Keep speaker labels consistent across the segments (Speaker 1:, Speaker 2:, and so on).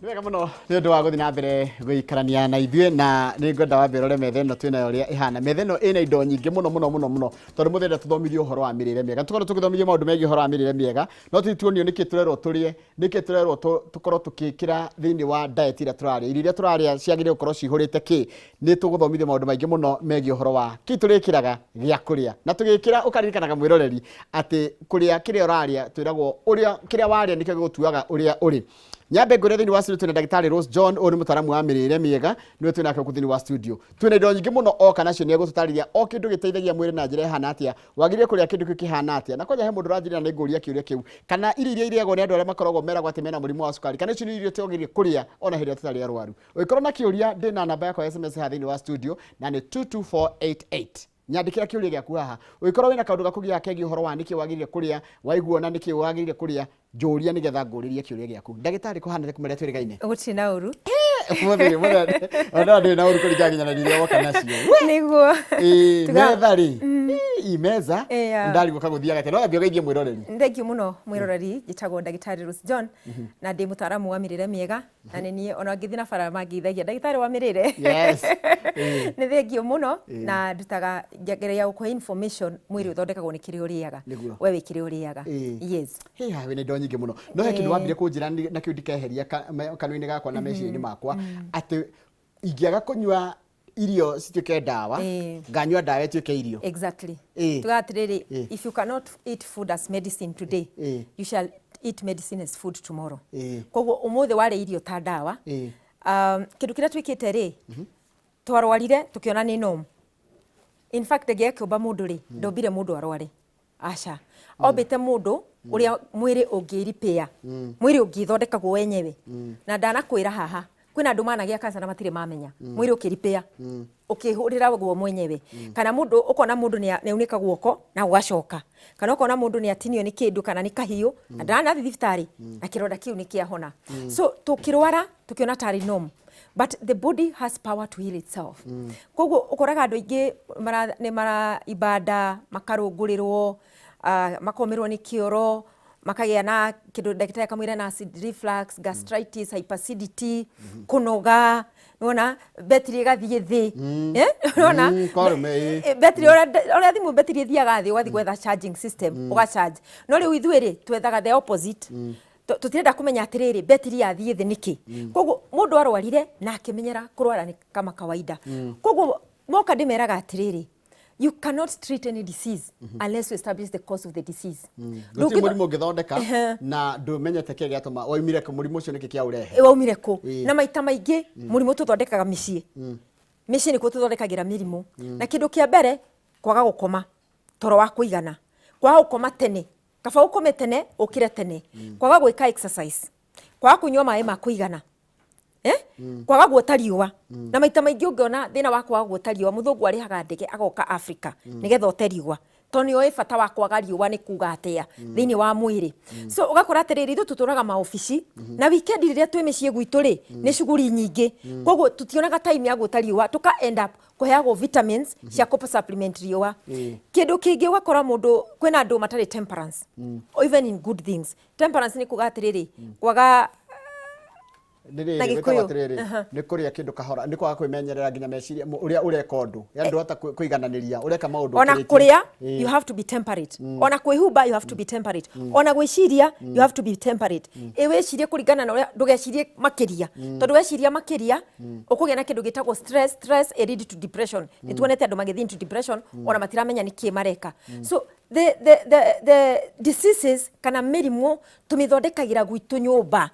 Speaker 1: Nĩ wega mũno nĩ ũndũ wa gũthiĩ na mbere gũikarania na ithuĩ, na nĩ ngwenda wambe ũrore metha ĩno twĩnayo ũrĩa ĩhana. Metha ĩno ĩna indo nyingĩ mũno mũno mũno mũno, tondũ mũthenya tũthomithio ũhoro wa mĩrĩre mĩega. Tũkorwo tũgĩthomithio maũndũ megiĩ ũhoro wa mĩrĩre mĩega, no tũthiĩ tuonio nĩkĩ tũrerwo tũrĩe, nĩkĩ tũrerwo tũkorwo tũgĩkĩra thĩinĩ wa diet ĩrĩa tũrarĩa, irio iria tũrarĩa ciagĩrĩire gũkorwo cihũrĩte kĩ. Nĩ tũgũthomithio maũndũ maingĩ mũno megiĩ ũhoro wa kĩ tũrĩkĩraga gĩa kũrĩa. Na tũgĩkĩra ũkaririkanaga mwĩroreri atĩ kũrĩa kĩrĩa ũrarĩa, twĩragwo ũrĩa kĩrĩa warĩa nĩkĩo gĩgũtuaga ũrĩa ũrĩ. Nyambe ngwĩre thĩinĩ wa studio twĩna ndagĩtarĩ Rose John, ũyũ nĩ mũtaaramu wa mĩrĩre mĩega, nĩwe twĩ nake gũkũ thĩinĩ wa studio. Twĩna indo nyingĩ mũno oka nacio, nĩ egũtũtarĩria o kĩndũ gĩteithagia mwĩrĩ na njĩra ĩhana atĩa, wagĩrĩire kũrĩa kĩndũ kĩu kĩhana atĩa. Na kwanja he mũndũ ũranjĩrĩra nĩ ngũria kĩũria kĩu, kana irio iria irĩagwo nĩ andũ arĩa makoragwo meragwo atĩ mena mũrimũ wa cukari, kana icio nĩ irio twagĩrĩire kũrĩa ona hĩndĩ ĩrĩa tũtarĩ arwaru. Ũngĩkorwo na kĩũria, ndĩ na namba yakwa ya SMS haha thĩinĩ wa studio na nĩ 22488. Nyandĩkĩra kĩũria gĩaku haha. Ũngĩkorwo wĩna kaũndũ gakũgiaga kegiĩ ũhoro wa nĩkĩ wagĩrĩire kũrĩa, waigua na nĩkĩ wagĩrĩire kũrĩa, njũria nĩgetha ngũrĩrie kĩũria gĩaku. Ndagĩtarĩ, kũhana atĩa kuma rĩrĩa twĩrĩgaine?
Speaker 2: Gũtirĩ na ũru.
Speaker 1: Ũmũthĩ mũthenya ona ndĩ na ũru kũringana nginya na iria woka nacio.
Speaker 2: Nĩguo.
Speaker 1: Ĩĩ, metha rĩ, ii meza ndarigwo kagũthiaga atĩa, no ambia ũgeithie mwĩroreri.
Speaker 2: Thengiũ mũno mwĩroreri, njĩtagwo ndagĩtarĩ Rose John na ndĩ mũtaaramu wa mĩrĩre mĩega, na nĩ niĩ ona ngĩthiĩ na bara mangeithagia ndagĩtarĩ wa mĩrĩre.
Speaker 1: Yes.
Speaker 2: Nĩ thengiũ mũno, na ndutaga ngeragia gũkũhe information mwĩrĩ ũthondekagwo nĩ kĩrĩa ũrĩaga. We wĩ kĩrĩa ũrĩaga. Yes.
Speaker 1: Hey, haha wĩna indo nyingĩ mũno, no he kĩndũ wambire kũnjĩra nakĩo ndikeheria kanua-inĩ gakwa na meciria-inĩ makwa, atĩ ingĩaga kũnyua irio cituĩke ndawa, nganyua ndawa ĩtuĩke irio.
Speaker 2: Exactly. Tugaga atĩrĩrĩ, if you cannot eat food as medicine today, you shall eat medicine as food tomorrow. Koguo ũmũthĩ warĩa irio ta ndawa, kĩndũ kĩrĩa twĩkĩte rĩ, twarwarire tũkĩona nĩ norm. In fact, Ngai akĩũmba mũndũ rĩ, ndombire mũndũ arware. Aca. Ombĩte mũndũ ũrĩa mwĩrĩ ũngĩripĩa, mwĩrĩ ũngĩthondekagwo wenyewe. Na ndanakwĩra haha, kwĩna andũ managĩa cancer na matirĩ mamenya, mwĩrĩ ũkĩripĩa, ũkĩhũrĩra guo mwenyewe. Kana mũndũ ũkona mũndũ nĩ aunĩka guoko na gũgacoka. Kana ũkona mũndũ nĩ atinio nĩ kĩndũ kana nĩ kahiũ, na ndanathiĩ thibitarĩ na kĩronda kĩu nĩ kĩahona. So tũkĩrwara tũkĩona tarĩ norm. But the body has power to heal itself. Koguo ũkoraga andũ aingĩ nĩ mara ibanda, makarũngũrĩrwo, makomĩrwo nĩ kĩoro, makagĩa na kĩndũ ndagĩtarĩ akamwĩra na acid reflux, gastritis, hyperacidity, kũnoga, nĩwona betiri ĩgathiĩ thĩ. Nĩwona?
Speaker 1: Kwarume, ĩĩ.
Speaker 2: Betiri ũrĩa thimũ betiri ĩthiaga thĩ, ũgathiĩ gwetha charging system, ũgacharge. No rĩu ithuĩ rĩ, twethaga the opposite. Tũtirenda kũmenya atĩrĩrĩ, betiri yathiĩ thĩ nĩkĩ. Koguo mũndũ arwarire na akĩmenyera kũrwara nĩ kama kawaida. Koguo moka ndĩmeraga atĩrĩrĩ, you cannot treat any disease unless you establish the cause of the disease.
Speaker 1: Gũtirĩ mũrimũ ũngĩthondeka na ndũmenyete kĩrĩa gĩatũma waumire kũ, mũrimũ ũcio nĩkĩ kĩaũrehe.
Speaker 2: Waumire kũ. Na maita maingĩ mũrimũ tũthondekaga mĩciĩ. Mĩciĩ nĩkuo tũthondekagĩra mĩrimũ. Na kĩndũ kĩa mbere, kwaga gũkoma toro wa kũigana, kwaga gũkoma tene, kaba ũkome tene ũkĩre tene, kwaga gwĩka exercise, kwaga kũnyua maĩ ma kũigana, kwaga guota riũa. Na maita maingĩ ũngĩona thĩna wa kwaga guota riũa, mũthũngũ arĩhaga ndege agoka Africa nĩgetha ote riũa, tondũ nĩ oĩ bata wa kwaga riũa nĩ kuga atĩa thĩinĩ wa mwĩrĩ. So ũgakora atĩrĩrĩ, ithuĩ tũtũraga maobici na weekend rĩrĩa twĩ mĩciĩ gwitũ rĩ, nĩ cuguri nyingĩ, koguo tũtionaga time ya guota riũa, tũka end up kũheagwo vitamins cia kũ supplement riũa. Kĩndũ kĩngĩ ũgakora mũndũ, kwĩna andũ matarĩ temperance, even in good things. Temperance nĩ kuga atĩrĩrĩ, kwaga
Speaker 1: Nĩ rĩrĩ
Speaker 2: Na
Speaker 1: gwĩtagwo
Speaker 2: Gĩkũyũ.
Speaker 1: atĩrĩrĩ, nĩ kũrĩa kĩndũ kahora, nĩ kwaga kwĩmenyerera nginya meciria, ũrĩa ũreka ũndũ, yani ndũhota kũigananĩria, ũreka maũndũ
Speaker 2: Ona
Speaker 1: ũkĩrĩtie.
Speaker 2: kũrĩa, you have to be temperate. Ona kwĩhumba, you have to be temperate. Ona gwĩciria, you have to be temperate. Ĩ wĩcirie kũringana na ũrĩa, ndũgecirie makĩria, tondũ weciria makĩria ũkũgĩa na kĩndũ gĩtagwo stress. Stress ĩ lead to depression. Nĩ tuonete andũ magĩthiĩ into depression ona matiramenya nĩ kĩ mareka. So the diseases kana mĩrimũ tũmĩthondekagĩra gwitũ nyũmba,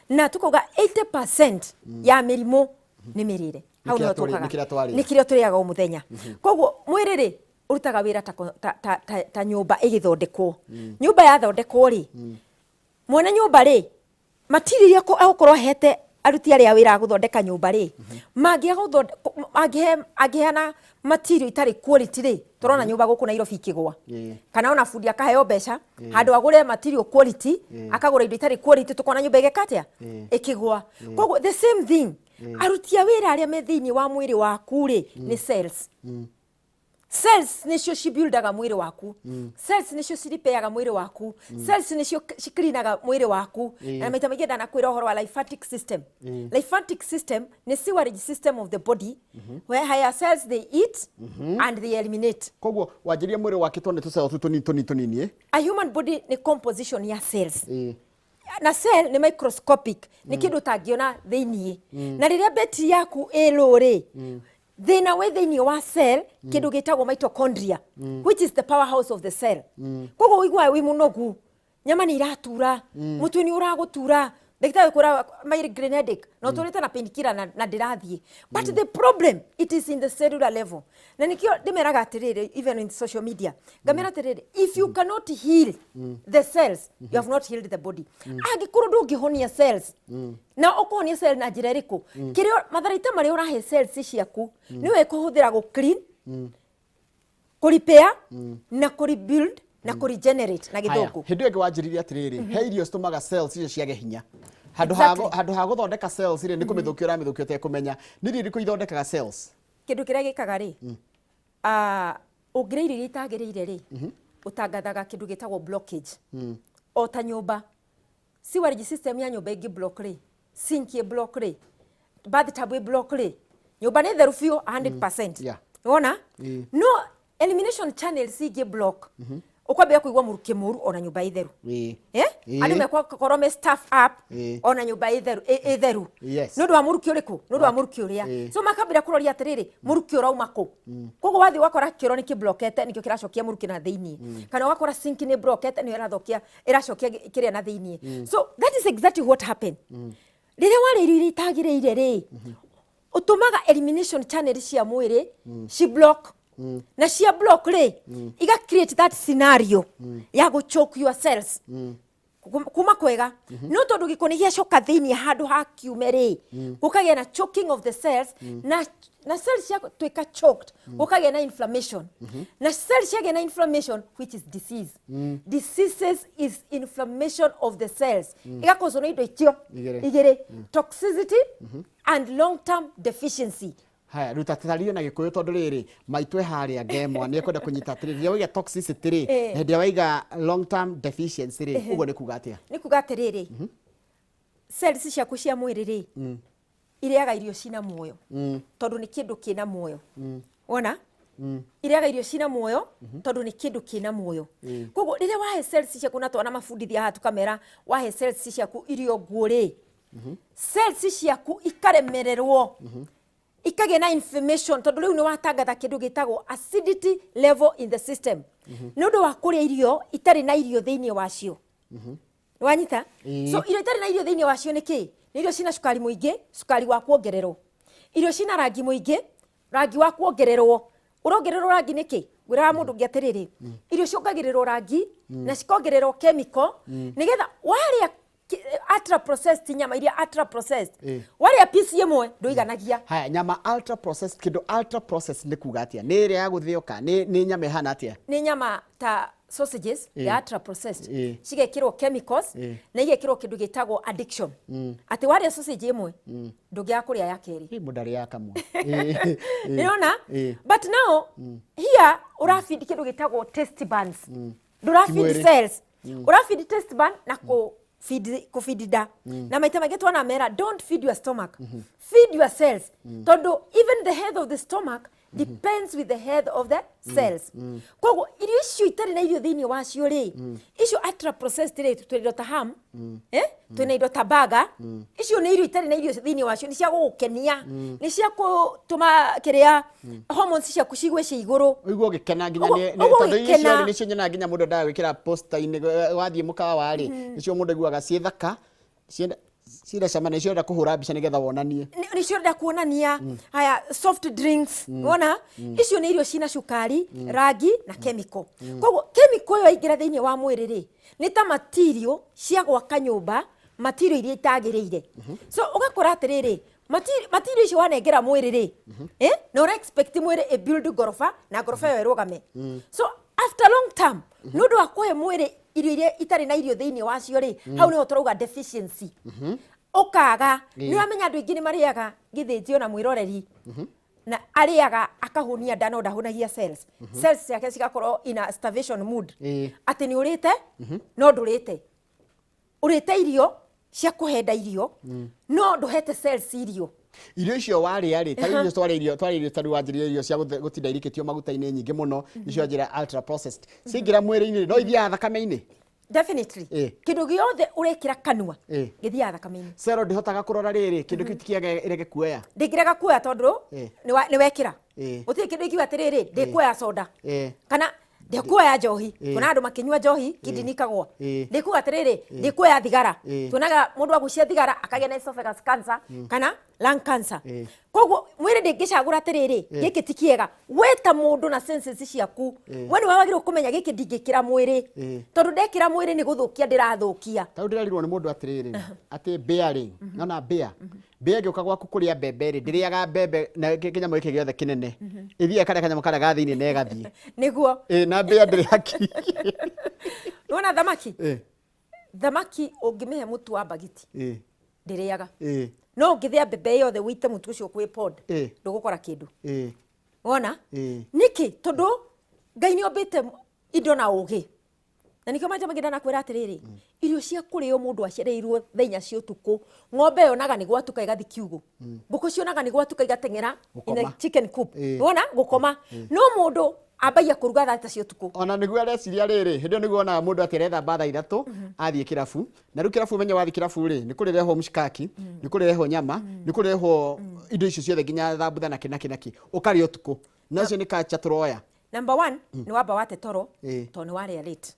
Speaker 2: na tukauga 80% ya mĩrimũ nĩ mĩrĩre. Hau
Speaker 1: Nĩ
Speaker 2: nĩho
Speaker 1: kĩrĩa tũrĩ-
Speaker 2: tũkaga.
Speaker 1: Nĩ kĩrĩa twarĩa.
Speaker 2: Nĩ kĩrĩa tũrĩaga o mũthenya. Koguo mwĩrĩ rĩ, ũrutaga wĩra ta nyũmba ĩgĩthondekwo. Nyũmba yathondekwo rĩ, mwene nyũmba rĩ, material iria egũkorwo ahete aruti arĩa a wĩra a gũthondeka nyũmba rĩ, mangĩaga angĩheana material itarĩ quality rĩ, tũrona nyũmba gũkũ Nairobi ikĩgwa. Kana ona bundi akaheo mbeca, handũ agũre material quality, akagũra indo itarĩ quality, tũkona nyũmba ĩgeka atĩa? Ĩkĩgwa. Koguo the same thing, aruti a wĩra arĩa me thĩinĩ wa mwĩrĩ waku rĩ, nĩ cells. Cells nĩcio cibuildaga mwĩrĩ waku, cells nĩcio cirepairaga mwĩrĩ waku, cells nĩcio cicleanaga mwĩrĩ waku. Na maita maingĩ ndanakwĩra ũhoro wa lymphatic system. Lymphatic system nĩ sewerage system of the body, where higher cells, they eat and they eliminate.
Speaker 1: Koguo wanjĩria mwĩrĩ wakĩtwo nĩ tũcell tu tũnini tũnini tũnini, ĩ?
Speaker 2: A human body nĩ composition ya cells, na cell nĩ microscopic, nĩ kĩndũ ũtangĩona thĩiniĩ. Na rĩrĩa betri yaku ĩ low rĩ, thĩna wĩ thĩiniĩ wa cell, kĩndũ gĩtagwo mitochondria, which is the powerhouse of the cell. Koguo ũiguaga wĩ mũnogu, nyama nĩ iratura, mũtwe nĩ ũragũtura, ndagĩtarĩ kwĩra migraine headache, na ũtũrĩte na painkiller na ndĩrathiĩ. But the problem, it is in the cellular level. Na nĩkĩo ndĩmeraga atĩrĩrĩ, even in social media ngamera atĩrĩrĩ, if you cannot heal the cells, you have not healed the body. Angĩkorwo ndũngĩhonia cells, na ũkũhonia cell na njĩra ĩrĩkũ? Kĩrĩa matharaita marĩa ũrahe cells ciaku nĩwe ĩkũhũthĩra gũ clean, kũ repair na kũ rebuild na kũ regenerate na
Speaker 1: Haya,
Speaker 2: gĩthũngũ.
Speaker 1: Hĩndĩ ĩyo ĩngĩ wanjĩrire atĩrĩrĩ, he irio citũmaga cells icio ciage hinya. Handũ ha handũ ha gũthondeka cells rĩ, nĩ kũmĩthũkia ũramĩthũkia ũtekũmenya. Nĩ irio irĩkũ ithondekaga cells?
Speaker 2: Kĩndũ kĩrĩa gĩkaga rĩ, ah, ũngĩrĩa irio iria itagĩrĩire rĩ, ũtangathaga kĩndũ gĩtagwo blockage. O ta nyũmba, sewerage system ya nyũmba ĩngĩ block rĩ, sink ĩ block rĩ, bathtub ĩ block rĩ, nyũmba nĩ theru biũ 100%. Wona? No elimination channels ingĩ block, ũkwambia kũigua mũrukĩ mũru ona nyũmba ĩ theru. Eh? Andũ mekwakorwo me stuff up ona nyũmba ĩ theru, ĩ theru. Nĩ ũndũ wa mũrukĩ ũrĩkũ? Nĩ ũndũ wa mũrukĩ ũrĩa. So makambĩrĩria kũroria atĩrĩrĩ, mũrukĩ ũrauma kũ? Koguo wathiĩ ũgakora kĩoro nĩ kĩblokete, nĩkĩo kĩracokia mũrukĩ na thĩiniĩ, kana ũgakora sink nĩ blokete, nĩyo ĩrathokia ĩracokia kĩrĩa na thĩiniĩ. So that is exactly what happened. Rĩrĩa warĩa irio iria itagĩrĩire rĩ, ũtũmaga elimination channel cia mwĩrĩ ci block, na cia block rĩ, iga create that scenario ya gũ choke your cells. Kuma kwega, no tondũ gĩko nĩ gĩacoka thĩiniĩ handũ ha kiume rĩ, gũkagĩa na choking of the cells, na cells ciatuĩka choked, gũkagĩa na inflammation, na cells ciagĩa na inflammation, which is disease. Diseases is inflammation of the cells, igakozwo nĩ indo icio
Speaker 1: Igĩrĩ.
Speaker 2: igĩrĩ, toxicity and long term deficiency.
Speaker 1: Haya, ruta tario na Gĩkũyũ, tondũ rĩrĩ maitũ e harĩa ngemwa nĩ ekwenda kũnyita atĩrĩrĩ, rĩrĩa waiga toxicity rĩ, na hĩndĩ ĩrĩa waiga long term deficiency rĩ, ũguo nĩ kuga atĩa?
Speaker 2: Nĩ kuga atĩrĩrĩ, cells ciaku cia mwĩrĩ rĩ, irĩaga irio cina muoyo, tondũ nĩ kĩndũ kĩna muoyo. Wona, irĩaga irio cina muoyo tondũ nĩ kĩndũ kĩna muoyo. Koguo rĩrĩa wahe cells ciaku, na twana mabundithia haha tũkamera, wahe cells ciaku irio nguũ rĩ, cells ciaku ikaremererwo, ikagĩa na inflammation, tondũ rĩu nĩ watangatha kĩndũ gĩtagwo acidity level in the system nĩ ũndũ wa kũrĩa irio itarĩ na irio thĩinĩ wacio. Wanyita? So irio itarĩ na irio thĩinĩ wacio nĩ kĩ? Nĩ irio cina cukari mũingĩ, cukari wa kuongererwo, irio cina rangi mũingĩ, rangi wa kuongererwo. Ũrongererwo rangi nĩkĩ? Ngwĩraga mũndũ ũngĩ atĩrĩrĩ, irio ciongagĩrĩrwo rangi na cikongererwo chemical nĩgetha warĩa ultra processed, nyama iria ultra processed, warĩa piece ĩmwe ndũiganagia.
Speaker 1: Haya, nyama ultra processed, kĩndũ ultra processed nĩ kuga atĩa? Nĩ ĩrĩa ya gũthĩo ka nĩ nyama ĩhana atĩa?
Speaker 2: Nĩ nyama ta sausages ya ultra processed, cigekĩrwo chemicals na igekĩrwo kĩndũ gĩtagwo addiction, atĩ warĩa sausage ĩmwe ndũngĩaga kũrĩa ya kerĩ.
Speaker 1: Ĩ, mũndũ arĩaga kamwe.
Speaker 2: Nĩrona? But now here ũrafeed kĩndũ gĩtagwo taste buds, ndũrafeed
Speaker 1: Mwĩrĩ.
Speaker 2: cells, ũrafeed taste bud na kũ feed kũ feed nda. Na maita maingĩ twanamera, don't feed your stomach, feed your cells, tondũ even the health of the stomach depends with the health of the cells. Koguo irio icio itarĩ na irio thĩinĩ wacio rĩ, icio ultra processed rĩ, twĩ indo ta ham, twĩna indo ta burger, icio nĩ irio itarĩ na irio thĩinĩ wacio, nĩ cia gũgũkenia, nĩ cia gũtũma kĩrĩa hormones ciaku cigue ciĩ igũrũ.
Speaker 1: Ũigua ũgĩkena nginya
Speaker 2: Ũguo
Speaker 1: tondũ irio icio
Speaker 2: ũgĩkena.
Speaker 1: rĩ, nĩcio nyonaga nginya mũndũ endaga gwĩkĩra poster-inĩ wathiĩ mũkawa rĩ, nĩcio mũndũ aiguaga ciĩ thaka, ciĩna cama, nĩcio ũrenda kũhũra mbica nĩgetha wonanie.
Speaker 2: Nĩcio ũrenda kuonania. Haya, soft drinks, wona, icio nĩ irio cina cukari, rangi na chemical. Koguo chemical ĩyo yaingĩra thĩinĩ wa mwĩrĩ rĩ, nĩ ta material cia gwaka nyũmba, material iria itagĩrĩire. So ũgakora atĩrĩrĩ, material icio wanengera mwĩrĩ rĩ, na ũra expect mwĩrĩ ĩ build ngoroba na ngoroba ĩyo ĩrũgame. So after long term, nĩ ũndũ wa kũhe mwĩrĩ irio iria itarĩ na irio thĩinĩ wacio rĩ, hau nĩho tũrauga deficiency, ũkaga. Nĩ ũramenya andũ aingĩ nĩ marĩaga gĩthĩnjio na mwĩroreri. Na arĩaga akahũnia nda no ndahũnagia cells. Cells ciake cigakorwo in a starvation mood, atĩ nĩ ũrĩte no ndũrĩte. Ũrĩte irio cia kũhenda irio no ndũhete cells irio.
Speaker 1: Irio icio warĩa rĩ, ta rĩu irio twarĩa irio ta rĩu wanjĩrire irio cia gũtinda irikĩtio maguta-inĩ nyingĩ mũno, icio njĩra ultra processed, ciaingĩra mwĩrĩ-inĩ rĩ, no ithiaga thakame-inĩ?
Speaker 2: Definitely. Kĩndũ gĩothe ũrekĩra kanua gĩthiaga thakame-inĩ.
Speaker 1: Cero ndĩhotaga kũrora rĩrĩ, kĩndũ kĩu ti kĩega ĩrege kuoya?
Speaker 2: Ndĩngĩrega kuoya tondũ nĩ wekĩra. Gũtirĩ kĩndũ ingiuga atĩrĩrĩ, ndĩkuoya soda kana ndĩkuoya njohi. Tuonaga andũ makĩnyua njohi kidney ikagwa. Ndĩkuga atĩrĩrĩ, ndĩkuoya thigara. Tuonaga mũndũ agucia thigara akagĩa na esophagus cancer kana lung cancer. Koguo mwĩrĩ ndĩngĩcagũra atĩrĩrĩ, gĩkĩ ti kĩega. We ta mũndũ na senses ciaku, we nĩwe wagĩrĩirwo kũmenya gĩkĩ ndingĩkĩra mwĩrĩ, tondũ ndekĩra mwĩrĩ nĩ gũthũkia ndĩrathũkia.
Speaker 1: Ta rĩu ndĩrerirwo nĩ mũndũ atĩrĩrĩ, atĩ mbĩa rĩ, nona mbĩa, mbĩa ĩngĩũka gwaku kũrĩa mbembe rĩ, ndĩrĩaga mbembe na kĩnyamũ gĩkĩ gĩothe kĩnene, ĩthiaga ĩkarĩa kanyamũ karĩa ga thĩinĩ na ĩgathiĩ.
Speaker 2: Nĩguo.
Speaker 1: Ĩ, na mbĩa ndĩrĩ hakiri.
Speaker 2: Nĩwona thamaki? Thamaki ũngĩmĩhe mũtu wa mbagiti, ndĩrĩaga. No ũngĩthĩa mbembe yothe wĩite mũtu ũcio kwĩ pod, ndũgũkora kĩndũ. Wona? Nĩkĩ? Tondũ Ngai nĩ ombĩte indo na ũgĩ. Na nĩkĩo maita maingĩ ndanakwĩra atĩrĩrĩ, irio cia kũrĩo mũndũ acereirwo thaa 4 cia ũtukũ, ng'ombe yonaga nĩ gwatuka ĩgathi kiugũ, ngũkũ cionaga nĩ gwatuka igateng'era in a
Speaker 1: Gũkoma.
Speaker 2: chicken coop. Wona? Gũkoma. No mũndũ ambagia kũruga thaa 3 cia ũtukũ.
Speaker 1: Ona nĩguo areciria rĩrĩ, hĩndĩ ĩyo nĩguo onaga mũndũ atĩ arethamba thaa 3 athiĩ kĩrabu. Na rĩu kĩrabu, ũmenye wathiĩ kĩrabu rĩ, nĩ kũrĩrehwo mshikaki, nĩ kũrĩrehwo nyama, nĩ kũrĩrehwo indo icio ciothe nginya thambutha na kĩ na kĩ na kĩ, ũkarĩa ũtukũ. Na ũcio nĩ kacha tũroya.
Speaker 2: Number one, nĩ wamba wate toro tondũ nĩ warĩa late.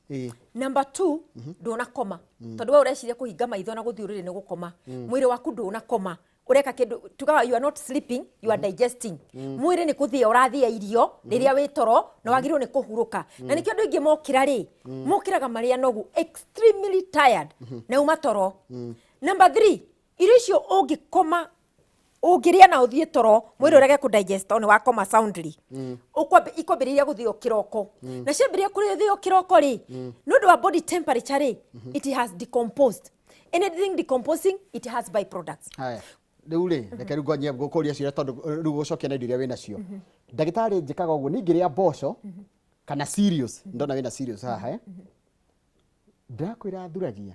Speaker 2: Number two, ndũnakoma, tondũ we ũreciria kũhinga maitho na gũthiĩ ũrĩrĩ nĩ gũkoma. Mwĩrĩ waku ndũnakoma. Ũreka kĩndũ tugaga you are not sleeping, you are digesting. Mwĩrĩ nĩ kũthĩa ũrathĩa irio rĩrĩa wĩ toro na wagĩrĩirwo nĩ kũhurũka. Na nĩkĩo andũ aingĩ mokĩra rĩ, mokĩraga marĩ anogu, extremely tired, na uma toro. Number three, irio icio ũngĩkoma, ũngĩrĩa na ũthiĩ toro, mwĩrĩ ũrege kũ digest tondũ nĩ wakoma soundly, ikwambĩrĩria gũthĩo kĩroko. Na ciambĩrĩria kũthĩo kĩroko rĩ, nĩ ũndũ wa body temperature rĩ, it has decomposed. Anything decomposing, it has byproducts.
Speaker 1: Haya, rĩu rĩ, reke rĩu ngwanyie gũkũria ciũria, tondũ rĩu gũcokia na indo iria wĩnacio. Ndagĩtarĩ, njĩkaga ũguo niĩ ngĩrĩa mboco kana cereals, ndona wĩna cereals haha, eh? Ndĩrakwĩra thuragia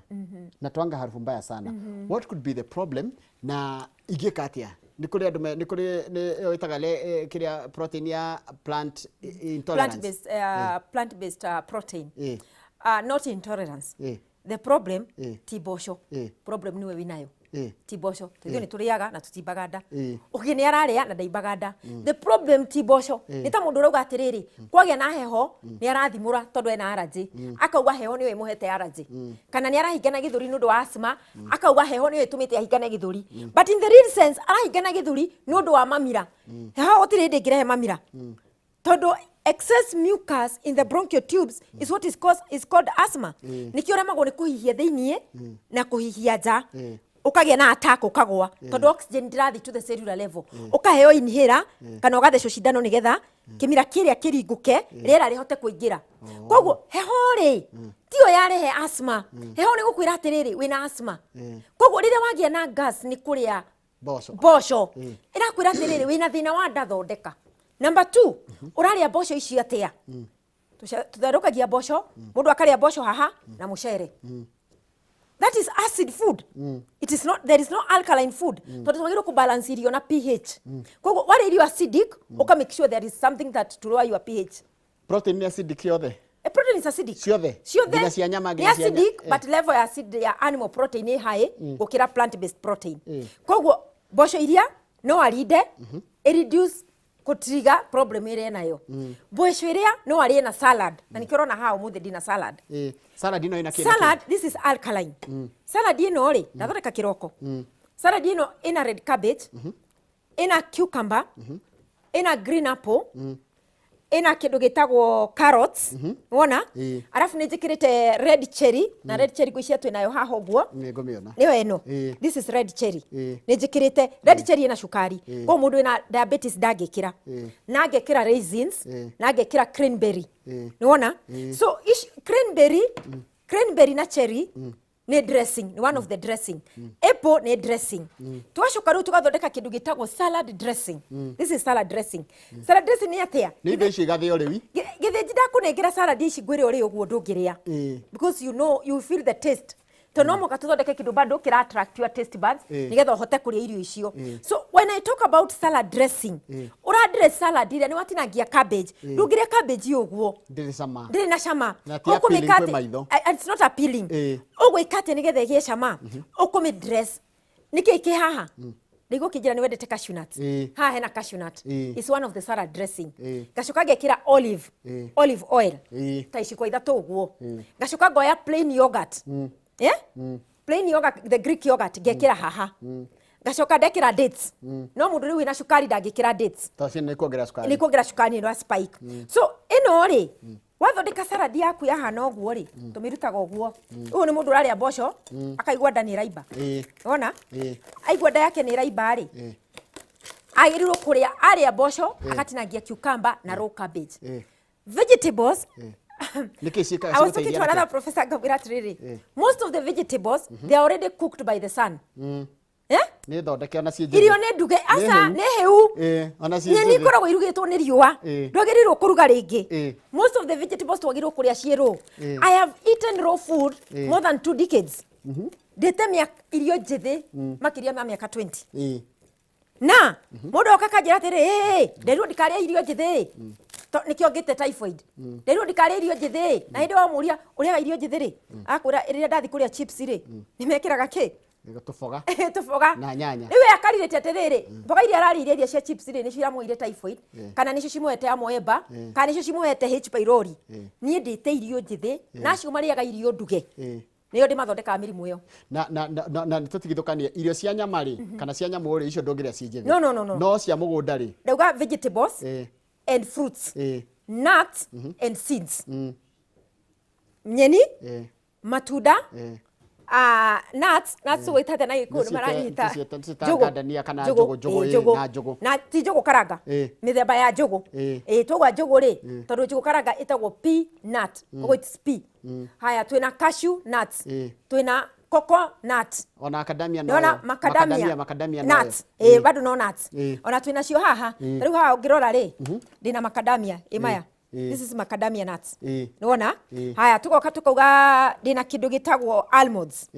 Speaker 1: na twanga harufu mbaya sana. What could be the problem na ingĩka atĩa? Nĩ kũrĩ andũ nĩ kũrĩ nĩ ĩyo ĩtaga kĩrĩa protein ya plant intolerance.
Speaker 2: Plant based protein. Not intolerance. The problem ti mboco. Problem niwe winayo. Ti mboco, tondũ nĩ tũrĩaga na tũtimbaga nda. Ũngĩ nĩ ararĩa na ndaimbaga nda. The problem ti mboco. Nĩ ta mũndũ ũrauga atĩrĩrĩ, kwagĩa na heho nĩ arathimũra tondũ ena allergy, akauga heho nĩyo ĩmũhete allergy, kana nĩ arahingana gĩthũri nĩ ũndũ wa asthma, akauga heho nĩyo ĩtũmĩte ahingane gĩthũri. But in the real sense, arahingana gĩthũri nĩ ũndũ wa mamira. Heho gũtirĩ hĩndĩ ĩngĩrehe mamira, tondũ excess mucus in the bronchial tubes is what is called asthma. Nĩkĩo ũremagwo nĩ kũhihia thĩiniĩ na kũhihia nja, ũkagĩa na attack, ũkagwa, tondũ oxygen ndĩrathiĩ to the cellular level. Ũkaheo inhaler kana ũgathecwo cindano nĩgetha kĩmira kĩrĩa kĩringũke, rĩera rĩhote kũingĩra. Koguo heho rĩ, tiyo yarehe asthma. Heho nĩ gũkwĩra atĩrĩrĩ, wĩna asthma. Koguo rĩrĩa wagĩa na gas nĩ kũrĩa
Speaker 1: mboco,
Speaker 2: mboco, ĩrakwĩra atĩrĩrĩ, wĩna thĩna wa nda, thondeka. Number two, ũrarĩa mboco ici atĩa? Tũtherũkagia mboco, mũndũ akarĩa mboco haha na mũcere. That is acid food. It is not, there is no alkaline food, tondũ twagĩrĩirwo kũbalance irio na pH. Koguo warĩa irio acidic, ũka make sure there is something that to lower your pH.
Speaker 1: Protein nĩ acidic yothe?
Speaker 2: Protein is acidic.
Speaker 1: Ciothe?
Speaker 2: Ciothe.
Speaker 1: Nginya cia nyama,
Speaker 2: nĩ
Speaker 1: nginya cia
Speaker 2: acidic, but level ya acid ya animal protein ĩ high gũkĩra plant based protein. Koguo mboco iria no arinde, ĩ reduce kũtriga problem ĩrĩa enayo. Mboco ĩrĩa no arĩe na salad, na nĩkĩo ũrona haha ũmũthĩ ndina salad.
Speaker 1: Salad ĩno ĩna kĩ na kĩ?
Speaker 2: Salad, this is alkaline. Salad ĩno rĩ, ndathondeka kĩroko. Salad ĩno ĩna red cabbage, ĩna cucumber, ĩna green apple, ĩna kĩndũ gĩtagwo carrots, wona? Arabu nĩ njĩkĩrĩte red cherry, na red cherry ngwĩciria twĩnayo haha ũguo.
Speaker 1: Nĩ ngũmĩona.
Speaker 2: Nĩyo ĩno. This is red cherry. Nĩ njĩkĩrĩte red cherry, ĩna cukari, koguo mũndũ wĩna diabetes ndangĩkĩra. Na ngekĩra raisins, na ngekĩra cranberry. Nĩwona? So ici cranberry na cherry. Nĩ dressing, nĩ one of the dressing. Apple nĩ dressing. Tũgacoka rĩu tũgathondeka kĩndũ gĩtagwo salad dressing. This is salad dressing. Salad dressing nĩ atĩa?
Speaker 1: Nĩ indo icio igathĩo rĩu.
Speaker 2: Gĩthĩnji ndakũnengera salad ici ngwĩre ũrĩe ũguo ndũngĩrĩa, because you know you feel the taste, tondũ no mũhaka tũthondeke kĩndũ bado kĩra attract your taste buds nĩgetha ũhote kũrĩa irio icio. So when I talk about salad dressing, ũra dress salad iria nĩ watinangia cabbage, ndũngĩrĩa cabbage ũguo.
Speaker 1: Ndĩrĩ cama.
Speaker 2: Ndĩrĩ na cama.
Speaker 1: Na ti appealing
Speaker 2: Ũkũmĩka
Speaker 1: kwĩ
Speaker 2: atĩ-
Speaker 1: maitho.
Speaker 2: And it's not appealing. Ũgwĩka atĩa nĩgetha ĩgĩe cama? Ũkũmĩ dress. Nĩkĩ kĩ haha? Nĩguo ũkĩnjĩra nĩ wendete cashew nut. Haha hena cashew nut. It's one of the salad dressing. Ngacoka ngekĩra olive olive oil ta iciko 3 ũguo. Ngacoka ngoya plain yogurt, yeah? Plain yogurt, the Greek yogurt, ngekĩra haha. Ngacoka ndekĩra dates, no mũndũ rĩu wĩna cukari ndangĩkĩra dates.
Speaker 1: Tondũ ciana nĩ kuongerera cukari.
Speaker 2: Nĩ kuongerera cukari, nĩ spike. So ĩno rĩ, wathondeka salad yaku yahana ũguo rĩ, tũmĩrutaga ũguo. Ũyũ nĩ mũndũ ũrarĩa mboco akaigua nda nĩ ĩraimba. Wona aigua nda yake nĩ ĩraimba rĩ, agĩrĩirwo kũrĩa, arĩa mboco akatinangia cucumber na raw cabbage, vegetables.
Speaker 1: Nĩkĩ ciĩkaga?
Speaker 2: I was talking to
Speaker 1: Cigũteithia
Speaker 2: another
Speaker 1: nakĩ?
Speaker 2: professor, ngamwĩra atĩrĩrĩ, most of the vegetables, they are already cooked by the sun, eh?
Speaker 1: Nĩ thondeke ona ciĩ njĩthĩ.
Speaker 2: Irio nĩ nduge, aca.
Speaker 1: Hĩu.
Speaker 2: Nĩ hĩu.
Speaker 1: Ona ciĩ
Speaker 2: Nyeni
Speaker 1: njĩthĩ.
Speaker 2: ikoragwo irugĩtwo nĩ riũa. Ndwagĩrĩirwo kũruga rĩngĩ. Most of the vegetables twagĩrĩirwo kũrĩa ciĩ raw. I have eaten raw food more than 2 decades. Ndĩte irio njĩthĩ makĩria ma mĩaka 20. Na mũndũ oka kanjĩra atĩrĩ, "Ĩ, nderirwo ndikarĩa irio njĩthĩ, nĩkĩo ngĩte typhoid. Nderirwo ndikarĩa irio njĩthĩ." Na hĩndĩ wamũria ũrĩaga irio njĩthĩ rĩ, akwĩra rĩrĩa ndathi kũrĩa chips rĩ, nĩ mekĩraga kĩ?
Speaker 1: Tũboga.
Speaker 2: Tũboga.
Speaker 1: Na nyanya.
Speaker 2: Rĩu we akarirĩte atĩrĩrĩ, mboga iria ararĩire, iria cia chips rĩ, nĩcio iramũheire typhoid, kana nĩcio cimũhete amoeba, kana nĩcio cimũhete H pylori. Niĩ ndĩte irio njĩthĩ, na acio marĩaga irio nduge, nĩo ndĩmathondekaga mĩrimũ ĩyo.
Speaker 1: Na tũtigithũkanie irio cia nyama rĩ, kana cia nyamũ rĩ, icio ndũngĩrĩa ciĩ njĩthĩ?
Speaker 2: No, no, no, no.
Speaker 1: No cia mũgũnda rĩ?
Speaker 2: Ndauga vegetables and fruits, nuts and seeds, nyeni, matunda, nuts. Nuts ũgwĩta na Gĩkũyũ nĩ maranyita?
Speaker 1: Nĩciĩta ngandania kana njũgũ, njũgũ, na njũgũ.
Speaker 2: Na ti njũgũ karanga. Mĩthemba ya njũgũ. Twauga njũgũ rĩ, tondũ njũgũ karanga ĩtagwo peanut, koguo it's p. Haya, twĩna cashew nuts, twĩna coconut.
Speaker 1: Ona academia.
Speaker 2: Nĩwona
Speaker 1: noyo.
Speaker 2: Macadamia.
Speaker 1: Macadamia noyo.
Speaker 2: Nuts, bado no nuts. Ona twĩna cio haha. Ta rĩu haha ũngĩrora rĩ, ndĩna macadamia ĩ maya. This is macadamia nuts. Nĩwona? Haya, tugoka tukauga ndĩna kĩndũ gĩtagwo almonds.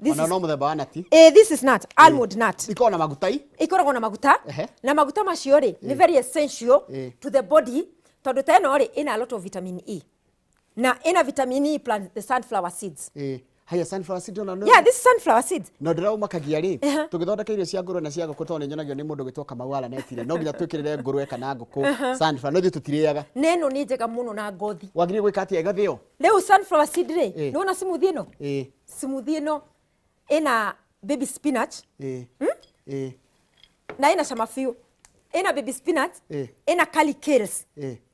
Speaker 2: This
Speaker 1: Ona no mũthemba wa nati.
Speaker 2: This is nut, almond nut.
Speaker 1: Ikoragwo na maguta i.
Speaker 2: Ikoragwo na maguta. Na maguta macio rĩ, nĩ very essential to the body, tondũ ta ĩno rĩ, ĩna a lot of vitamin E, na ĩna vitamin E plus the sunflower seeds.
Speaker 1: Haya, sunflower seed ona no?
Speaker 2: Yeah, this is sunflower seeds.
Speaker 1: No ndĩraũmakagia rĩ, tũgĩthondeka irio cia ngũrwe na cia ngũkũ, tondũ nĩ nyonagio nĩ mũndũ gwĩtwo Kamau Aranetire, no nginya twĩkĩrĩre ngũrwe kana ngũkũ sunflower, no ithuĩ tũtirĩaga.
Speaker 2: Na ĩno nĩ njega mũno na ngothi.
Speaker 1: Wagĩrĩire gwĩka atĩa ĩgathĩo?
Speaker 2: Rĩu sunflower seed rĩ, nĩwona smoothie ĩno? Smoothie ĩno ĩna baby spinach na ĩna cama biũ. Ĩna baby spinach, ĩna curly kales.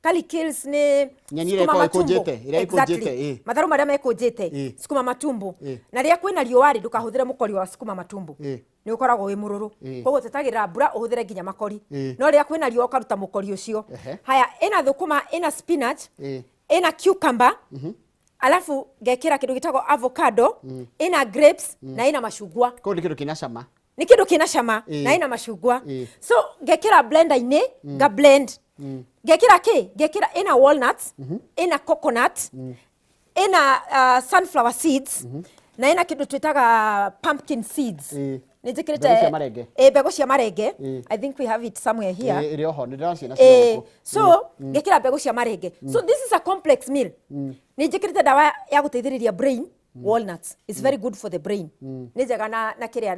Speaker 2: Curly kales nĩ
Speaker 1: Nyeni iria
Speaker 2: sukuma
Speaker 1: ĩkoragwo
Speaker 2: matumbo.
Speaker 1: ĩkũnjĩte, ĩrĩa ĩkũnjĩte.
Speaker 2: Exactly. Matharũ marĩa mekũnjĩte, sukuma matumbo. Na rĩrĩa kwĩna riũa rĩ, ndũkahũthĩre mũkori wa sukuma matumbo, nĩ ũkoragwo wĩ mũrũrũ. Koguo tetagĩrĩra mbura ũhũthĩre nginya makori. No rĩrĩa kwĩna riũa ũkaruta mũkori ũcio. Haya, ĩna thũkũma, ĩna spinach, ĩna cucumber, alafu ngekĩra kĩndũ gĩtagwo avocado, ĩna grapes na ĩna macungwa.
Speaker 1: Koguo nĩ kĩndũ kĩna cama.
Speaker 2: Nĩ kĩndũ kĩna cama. Na ĩna macungwa. So ngekĩra blender-inĩ, nga blend, ngekĩra kĩ, ngekĩra ĩna walnuts, ĩna coconut, ĩna sunflower seeds, na ĩna kĩndũ twĩtaga pumpkin seeds. Nĩ njĩkĩrĩte
Speaker 1: Mbegũ cia marenge.
Speaker 2: Mbegũ cia marenge. I think we have it somewhere here.
Speaker 1: Ĩrĩ oho, nĩ ndĩraciona gũkũ.
Speaker 2: So ngekĩra mbegũ cia marenge. So this is a complex meal. Nĩ njĩkĩrĩte ndawa ya gũteithĩrĩria brain. Walnuts is very good for the brain. Nĩ njega na kĩrĩa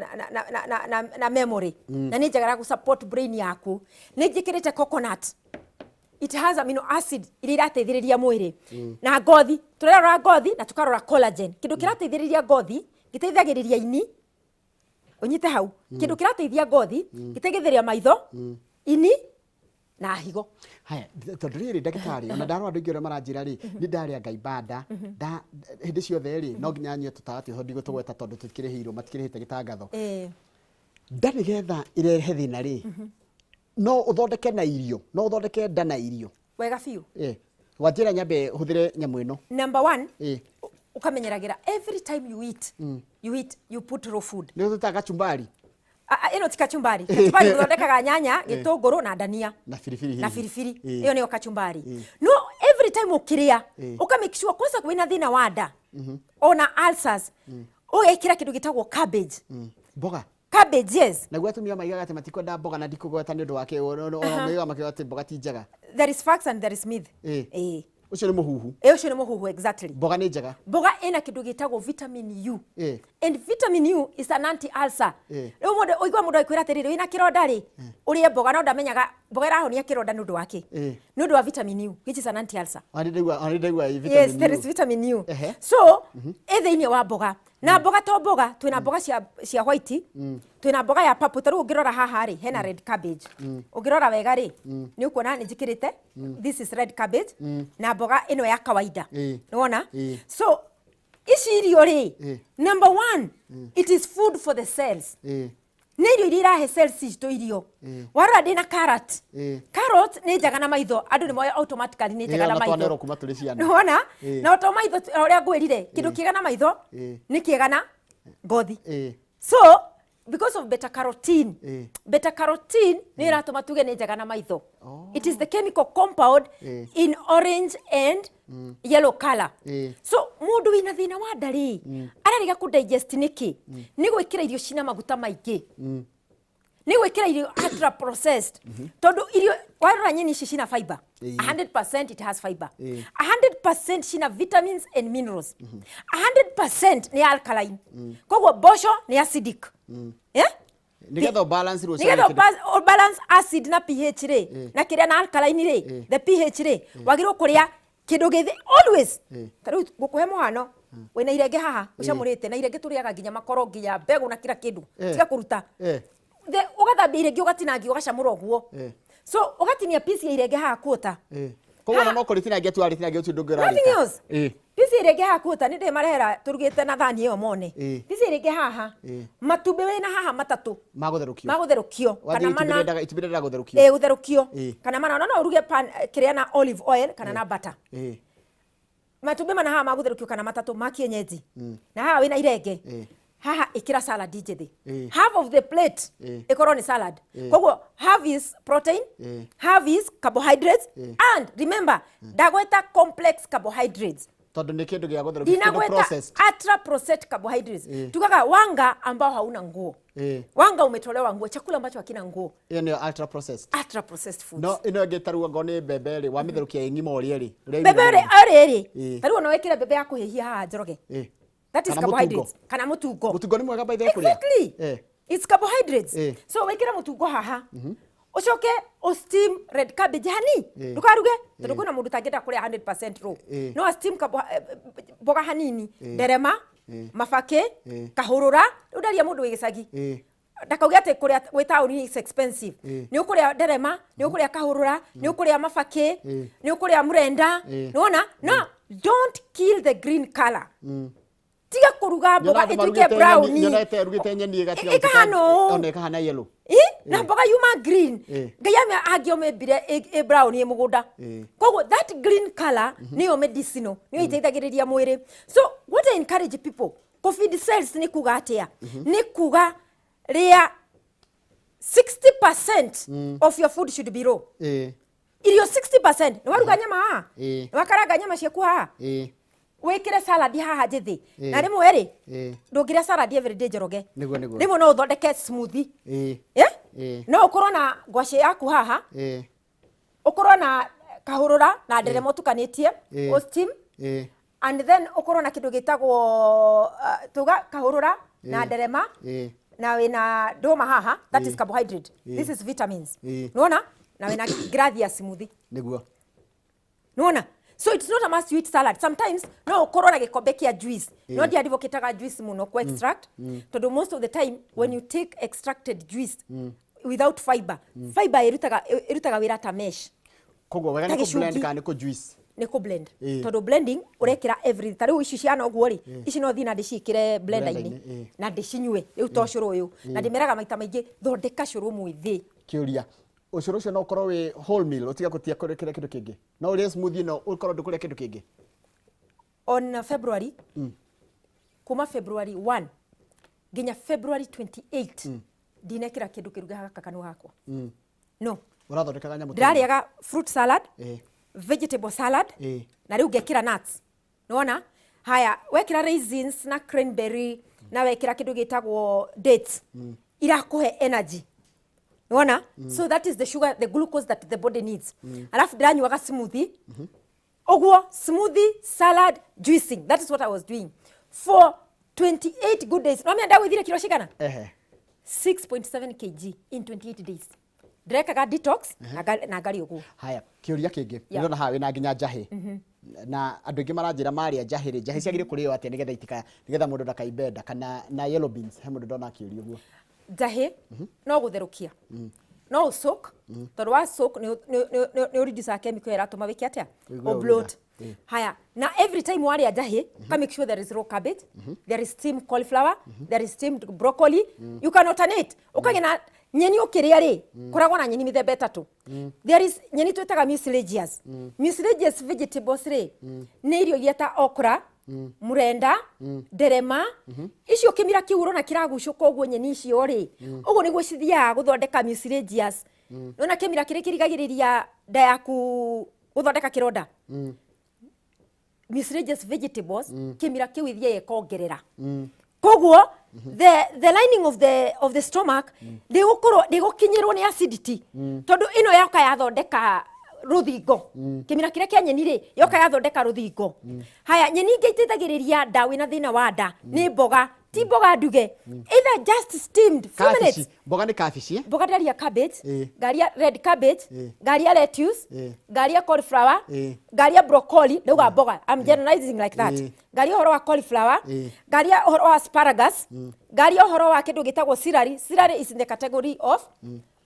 Speaker 2: na memory, na nĩ njega na gũ-support brain yaku. Nĩ njĩkĩrĩte coconut. It has amino acid iria irateithĩrĩria mwĩrĩ na ngothi. Tũrarora ngothi na tũkarora collagen. Kĩndũ kĩrateithĩrĩria ngothi gĩteithagĩrĩria ini, ũnyite hau, kĩndũ kĩrateithia ngothi gĩteithagĩrĩria maitho, ini na higo.
Speaker 1: Haya, tondũ rĩrĩ, ndagĩtarĩ, ona ndarora andũ aingĩ ũrĩa maranjĩra rĩ, nĩ ndarĩa ngaimba nda nda hĩndĩ ciothe rĩ, no nginya nyue tũtawa twĩho, ndigũtũgweta tondũ tũtikĩrĩhĩirwo, matikĩrĩhĩte gĩtangatho. Nda nĩgetha ĩrehe thĩna rĩ, no ũthondeke na irio, no ũthondeke nda na irio?
Speaker 2: Wega biũ.
Speaker 1: Wanjĩra nyambe hũthĩre nyamũ ĩno.
Speaker 2: Number one, Ũkamenyeragĩra every time you eat, you eat, you put raw food.
Speaker 1: Nĩ tũtaga kachumbari.
Speaker 2: Ĩno ti kachumbari. Kachumbari ũthondekaga nyanya, gĩtũngũrũ na ndania
Speaker 1: na biribiri
Speaker 2: na
Speaker 1: hihi.
Speaker 2: Biribiri. Ĩyo nĩyo kachumbari. No every time ũkĩrĩa, ũka make sure kwanza wĩna thĩna wa nda ona ulcers, ũgekĩra kĩndũ gĩtagwo cabbage.
Speaker 1: Mboga.
Speaker 2: Cabbage, yes.
Speaker 1: Naguo atumia maigaga atĩ matikwenda mboga na ndikũgweta nĩ ũndũ wake, ona maigaga makiuga atĩ mboga ti njega.
Speaker 2: There is facts and there is myth.
Speaker 1: Ũcio nĩ mũhuhu.
Speaker 2: Ĩ, ũcio nĩ mũhuhu, exactly.
Speaker 1: Mboga nĩ njega.
Speaker 2: Mboga ĩna kĩndũ gĩtagwo vitamin U, and vitamin U is an anti ulcer. Rĩu mũndũ ũigua mũndũ agĩkwĩra atĩrĩrĩ, wĩna kĩronda rĩ, ũrĩe mboga, no ndamenyaga mboga ĩrahonia kĩronda nĩ ũndũ wa kĩ? Nĩ ũndũ wa vitamin U, which is an anti ulcer.
Speaker 1: Ona nĩ ndaigua
Speaker 2: Yes,
Speaker 1: vitamin
Speaker 2: there
Speaker 1: U.
Speaker 2: is vitamin U. So ĩ thĩinĩ wa mboga, na mboga to mboga, twĩna mboga cia white, twĩna mboga ya purple. Ta rĩu ũngĩrora haha rĩ, hena red cabbage. Ũngĩrora wega rĩ, nĩ ũkuona nĩ njĩkĩrĩte, this is red cabbage, na mboga ĩno ya kawaida. Nĩwona? So ici irio rĩ, number one, it is food for the cells. Nĩ irio iria irahe cells citũ irio. Warora ndĩna carrot. Carrot nĩ njega na maitho. Andũ nĩ moĩ automatically nĩ njega na
Speaker 1: na twanerwo
Speaker 2: maitho.
Speaker 1: kuma tũrĩ ciana.
Speaker 2: Nĩwona? Na to maitho, o ũrĩa ngwĩrire, kĩndũ kĩega na maitho nĩ kĩega na ngothi. So because of beta carotene, beta carotene nĩ ĩratũma tuge nĩ njega na maitho. It is the chemical compound in orange and yellow color. So mũndũ wĩna thĩna wa nda rĩ, ararega kũ digest nĩkĩ? Nĩ gwĩkĩra irio cina maguta maingĩ, nĩ gwĩkĩra irio ultra processed, tondũ irio warora nyeni ici cina fiber. 100% it has fiber. 100% cina vitamins and minerals. 100% nĩ alkaline, koguo mboco nĩ acidic. Yeah?
Speaker 1: Nĩgetha balance rũciũ.
Speaker 2: Nĩgetha balance acid na pH rĩ, na kĩrĩa na alkaline rĩ, the pH rĩ, wagĩrĩirwo kũrĩa kĩndũ gĩthĩ always. Ta rĩu ngũkũhe mũhano, wĩna irenge haha ũcamũrĩte, na irenge tũrĩaga nginya makoro, nginya mbegũ na kila kĩndũ. Tiga kũruta. Ũgathambia irenge, ũgatinangia, ũgacamũra ũguo. So ũgatinia piece ya irenge haha quarter.
Speaker 1: Koguo ona no kũrĩtinangia tu warĩtinangia, ũcio ndũngĩ
Speaker 2: Nothing
Speaker 1: ũrarĩka.
Speaker 2: else. Piece ya irenge haha quarter, nĩ ndĩmarehera tũrugĩte na thani ĩyo mone. Piece ya irenge haha, matumbĩ wĩna haha matatũ
Speaker 1: magũtherũkio.
Speaker 2: Magũtherũkio kana
Speaker 1: Wathiĩ
Speaker 2: mana.
Speaker 1: itumbĩ rĩendaga gũtherũkio.
Speaker 2: Ĩ, gũtherũkio kana mana. No ũruge pan kĩrĩa na olive oil kana na butter. Matumbĩ mana haha magũtherũkio kana matatũ ma kienyeji, na haha wĩna irenge. Haha ĩkĩra salad njĩthĩ. Half of the plate ĩkorwo nĩ salad. Koguo half is protein, half is carbohydrates. And remember, ndagweta complex carbohydrates.
Speaker 1: Tondũ nĩ kĩndũ gĩa gũtherũkio, kĩndũ
Speaker 2: Ndinagweta
Speaker 1: processed.
Speaker 2: Ultra processed carbohydrates. Tugaga wanga ambao hauna nguo, wanga umetolewa nguo, chakula ambacho hakina nguo.
Speaker 1: Ĩyo nĩyo ultra processed.
Speaker 2: Ultra processed foods.
Speaker 1: No ĩno ĩngĩ ta rĩu angorwo nĩ mbembe rĩ, wamĩtherũkia ĩ ng'ima ũrĩe rĩ, ũrĩa
Speaker 2: Mbembe
Speaker 1: yumire
Speaker 2: rĩ,
Speaker 1: mũgũnda.
Speaker 2: arĩ rĩ, ta rĩu ona wĩkĩre mbembe ya kũhĩhia haha, Njoroge, that is
Speaker 1: Kana
Speaker 2: carbohydrates. Kana mũtungo.
Speaker 1: Mũtungo nĩ mwega by the way kũrĩa.
Speaker 2: Exactly. It's carbohydrates. So wĩkĩre mũtungo haha, ũcoke ũ steam red cabbage hani. Ndũkaruge, tondũ kwĩna mũndũ ũtangĩenda kũrĩa 100% raw. No a steam mboga hanini, nderema, mabakĩ, kahũrũra. Rĩu ndaria mũndũ wĩ gĩcagi, ndakauge atĩ kũrĩa gwĩ taũni is expensive. Nĩ ũkũrĩa nderema, nĩ ũkũrĩa kahũrũra, nĩ ũkũrĩa mabakĩ, nĩ ũkũrĩa mũrenda. Nĩwona? No don't kill the green color. Tiga kũruga mboga
Speaker 1: Nyonaga andũ
Speaker 2: ĩtuĩke
Speaker 1: marugĩte
Speaker 2: brown.
Speaker 1: Nyonete arugĩte nyeni ĩgatiga
Speaker 2: Ĩkahana ũũ.
Speaker 1: ona ĩkahana yellow.
Speaker 2: Ĩ, na mboga yuma green. Ngai ame angĩomĩmbire ĩ brown ĩ mũgũnda. Koguo that green color nĩyo medicinal, nĩyo iteithagĩrĩria mwĩrĩ. So what I encourage people, kũ feed cells nĩ kuga atĩa? Nĩ kuga rĩa 60% of your food should be raw. Irio 60%. Nĩ waruga nyama haha, nĩ wakaranga nyama ciaku haha, wĩkĩre salad haha njĩthĩ. Na rĩmwe rĩ, ndũngĩrĩa salad every day, Njoroge.
Speaker 1: Nĩguo.
Speaker 2: Rĩmwe no ũthondeke smoothie. Eh? No ũkorwo na ngwacĩ yaku haha, ũkorwo na kahũrũra na nderema ũtukanĩtie, ũ steam, and then ũkorwo na kĩndũ gĩtagwo tuga kahũrũra na nderema na wĩna ndũma haha. That is carbohydrate. This is vitamins. Nĩwona? Na wĩna glathi ya smoothie. Nĩwona? So it's not a must you eat salad. Sometimes no ũkorwo na gĩkombe kĩa juice. No ndiadvocataga juice mũno ku extract, tondũ most of the time when you take extracted juice without fiber, fiber ĩrutaga wĩra ta mesh.
Speaker 1: Koguo wega
Speaker 2: Ta
Speaker 1: nĩ kũ blend
Speaker 2: gĩcungi.
Speaker 1: kana nĩ kũ juice?
Speaker 2: Nĩ kũ blend. Tondũ blending ũrekĩra everything. Ta rĩu ici ciana ũguo rĩ, ici no thiĩ na ndĩciĩkĩre blender-inĩ
Speaker 1: Blender-inĩ,
Speaker 2: na ndĩcinyue rĩu to cũrũ ũyũ. Na ndĩmeraga maita maingĩ, thondeka cũrũ mwĩthĩ.
Speaker 1: Kĩũria, ũcũrũ ũcio no ũkorwo wĩ whole meal, ũtige gũtia kũrĩa kĩndũ kĩngĩ? No ũrĩe smoothie no ũkorwo ndũkũrĩa kĩndũ kĩngĩ?
Speaker 2: On February, kuma February 1 nginya February 28, ndinekĩra kĩndũ kĩruge gaka kanua gakwa, no.
Speaker 1: Ũrathondekaga nyamũ ta ĩno?
Speaker 2: Ndĩrarĩaga fruit salad, vegetable salad, na rĩu ngekĩra nuts. Nĩwona haya, wekĩra raisins na cranberry na wekĩra kĩndũ gĩtagwo dates, irakũhe energy, nĩwona? So that is the sugar, the glucose that the body needs. Alafu ndĩranyuaga smoothie ũguo, smoothie, salad, juicing. That is what I was doing for 28 good days. Nomenya ndagũithire kiro cigana? 6.7 kg in 28 days. Ndĩrekaga detox na ngarĩ ũguo.
Speaker 1: Haya, kĩũria kĩngĩ. Ndĩrona haha wĩna nginya njahĩ, na andũ aingĩ maranjĩra marĩa njahĩ rĩ, njahĩ ciagĩrĩire kũrĩo atĩa nĩgetha itika, nĩgetha mũndũ ndakaimbe nda, kana na yellow beans? He mũndũ ndona akĩũria ũguo.
Speaker 2: Njahĩ no gũtherũkia, no ũsoak, tondũ wa soak nĩ ũreducaga chemical ĩrĩa ĩratũma wĩke atĩa?
Speaker 1: Ũigue
Speaker 2: Ũbloat.
Speaker 1: ũru.
Speaker 2: Haya, na every time warĩa njahĩ, ka make sure there is raw cabbage, there is steamed cauliflower, there is steamed broccoli. You can alternate. Ũkagĩa na nyeni ũkĩrĩa rĩ, koragwo na nyeni mĩthemba ĩtatũ. There is nyeni twĩtaga mucilaginous. Mucilaginous vegetables rĩ, nĩ irio iria ta okra, murenda, nderema icio. Kĩmira kĩu ũrona kĩragucũka ũguo, nyeni icio rĩ, ũguo nĩguo cithiaga gũthondeka mucilaginous. Nĩwona kĩmira kĩrĩa kĩrigagĩrĩria nda yaku gũthondeka kĩronda? Mucilaginous vegetables, kĩmira kĩu ithiaga ĩkongerera, koguo the lining of the stomach ndĩgũkorwo, ndĩgũkinyĩrwo nĩ acidity, tondũ ĩno yoka yathondeka rũthingo. Kĩmira kĩrĩa kĩa nyeni rĩ, yoka yathondeka rũthingo. Haya, nyeni ingĩ iteithagĩrĩria nda, wĩna thĩna wa nda, nĩ mboga. Ti mboga nduge, either just steamed few minutes.
Speaker 1: Kabici, mboga nĩ kabici, eh?
Speaker 2: Mboga ndaria cabbage, ngaria red cabbage, ngaria lettuce, ngaria cauliflower, ngaria broccoli. Ndauga mboga, I'm generalizing like that. Ngaria ũhoro wa cauliflower, ngaria ũhoro wa asparagus, ngaria ũhoro wa kĩndũ gĩtagwo celery. Celery is in the category of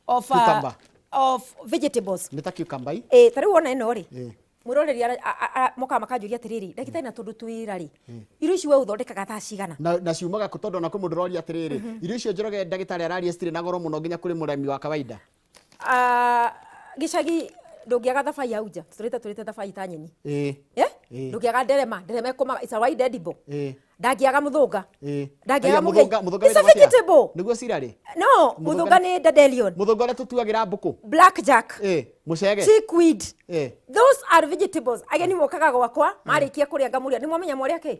Speaker 1: Cucumber.
Speaker 2: of vegetables.
Speaker 1: Nĩ ta cucumber ii?
Speaker 2: Ĩ, ta rĩu wona ĩno rĩ, mwĩroreri mokaga makanjũria atĩrĩrĩ, "Ndagĩtarĩ, na tondũ twĩra rĩ, irio ici we ũthondekaga thaa cigana?"
Speaker 1: Na ciumaga kũ? Tondũ ona kwĩ mũndũ ũroria atĩrĩrĩ, irio icio Njoroge ndagĩtarĩ araria citirĩ na goro mũno nginya kũrĩ mũrĩmi wa kawaida?
Speaker 2: Ah, gĩcagi ndũngĩaga thabai hau nja, tũrĩte thabai ta nyeni. Eh? Ndũngĩaga nderema. Nderema ĩkũmaga, it's a wide edible. Ndangĩaga mũthũnga. Ndangĩaga
Speaker 1: Aya,
Speaker 2: mũgei.
Speaker 1: mũthũnga
Speaker 2: It's a
Speaker 1: wĩtagwo atĩa?
Speaker 2: vegetable.
Speaker 1: Nĩguo cirarĩ?
Speaker 2: No, mũthũnga nĩ dandelion.
Speaker 1: Mũthũnga ũrĩa tũtuagĩra mbũkũ?
Speaker 2: Blackjack.
Speaker 1: Mũcege.
Speaker 2: Chickweed. Those are vegetables. Ageni mokaga gwakwa, marĩkia kũrĩa ngamũria, "Nĩ mwamenya mwarĩa kĩ?"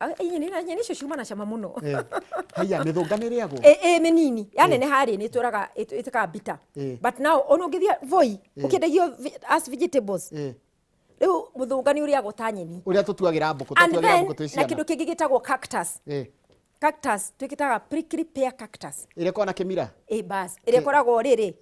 Speaker 2: Ah, nyeni icio ciuma na cama mũno.
Speaker 1: Haya, mĩthũnga nĩ ĩrĩagwo?
Speaker 2: Ĩ mĩnini yaneneha rĩ, nĩ ĩtũraga, ĩtuĩkaga bitter. But now ona ũngĩthiĩ Voi, ũkĩendagio as vegetables. Rĩu mũthũnga nĩ ũrĩagwo ta nyeni.
Speaker 1: Ũrĩa tũtuagĩra mbũkũ?
Speaker 2: And
Speaker 1: Tũtuagĩra
Speaker 2: then
Speaker 1: mbũkũ twĩ
Speaker 2: na
Speaker 1: ciana.
Speaker 2: Kĩndũ kĩngĩ gĩtagwo cactus. Cactus twĩkĩtaga prickly pear cactus.
Speaker 1: Ĩrĩa ĩkoragwo na kĩmira?
Speaker 2: Ĩ bas, ĩrĩa ĩkoragwo rĩrĩ,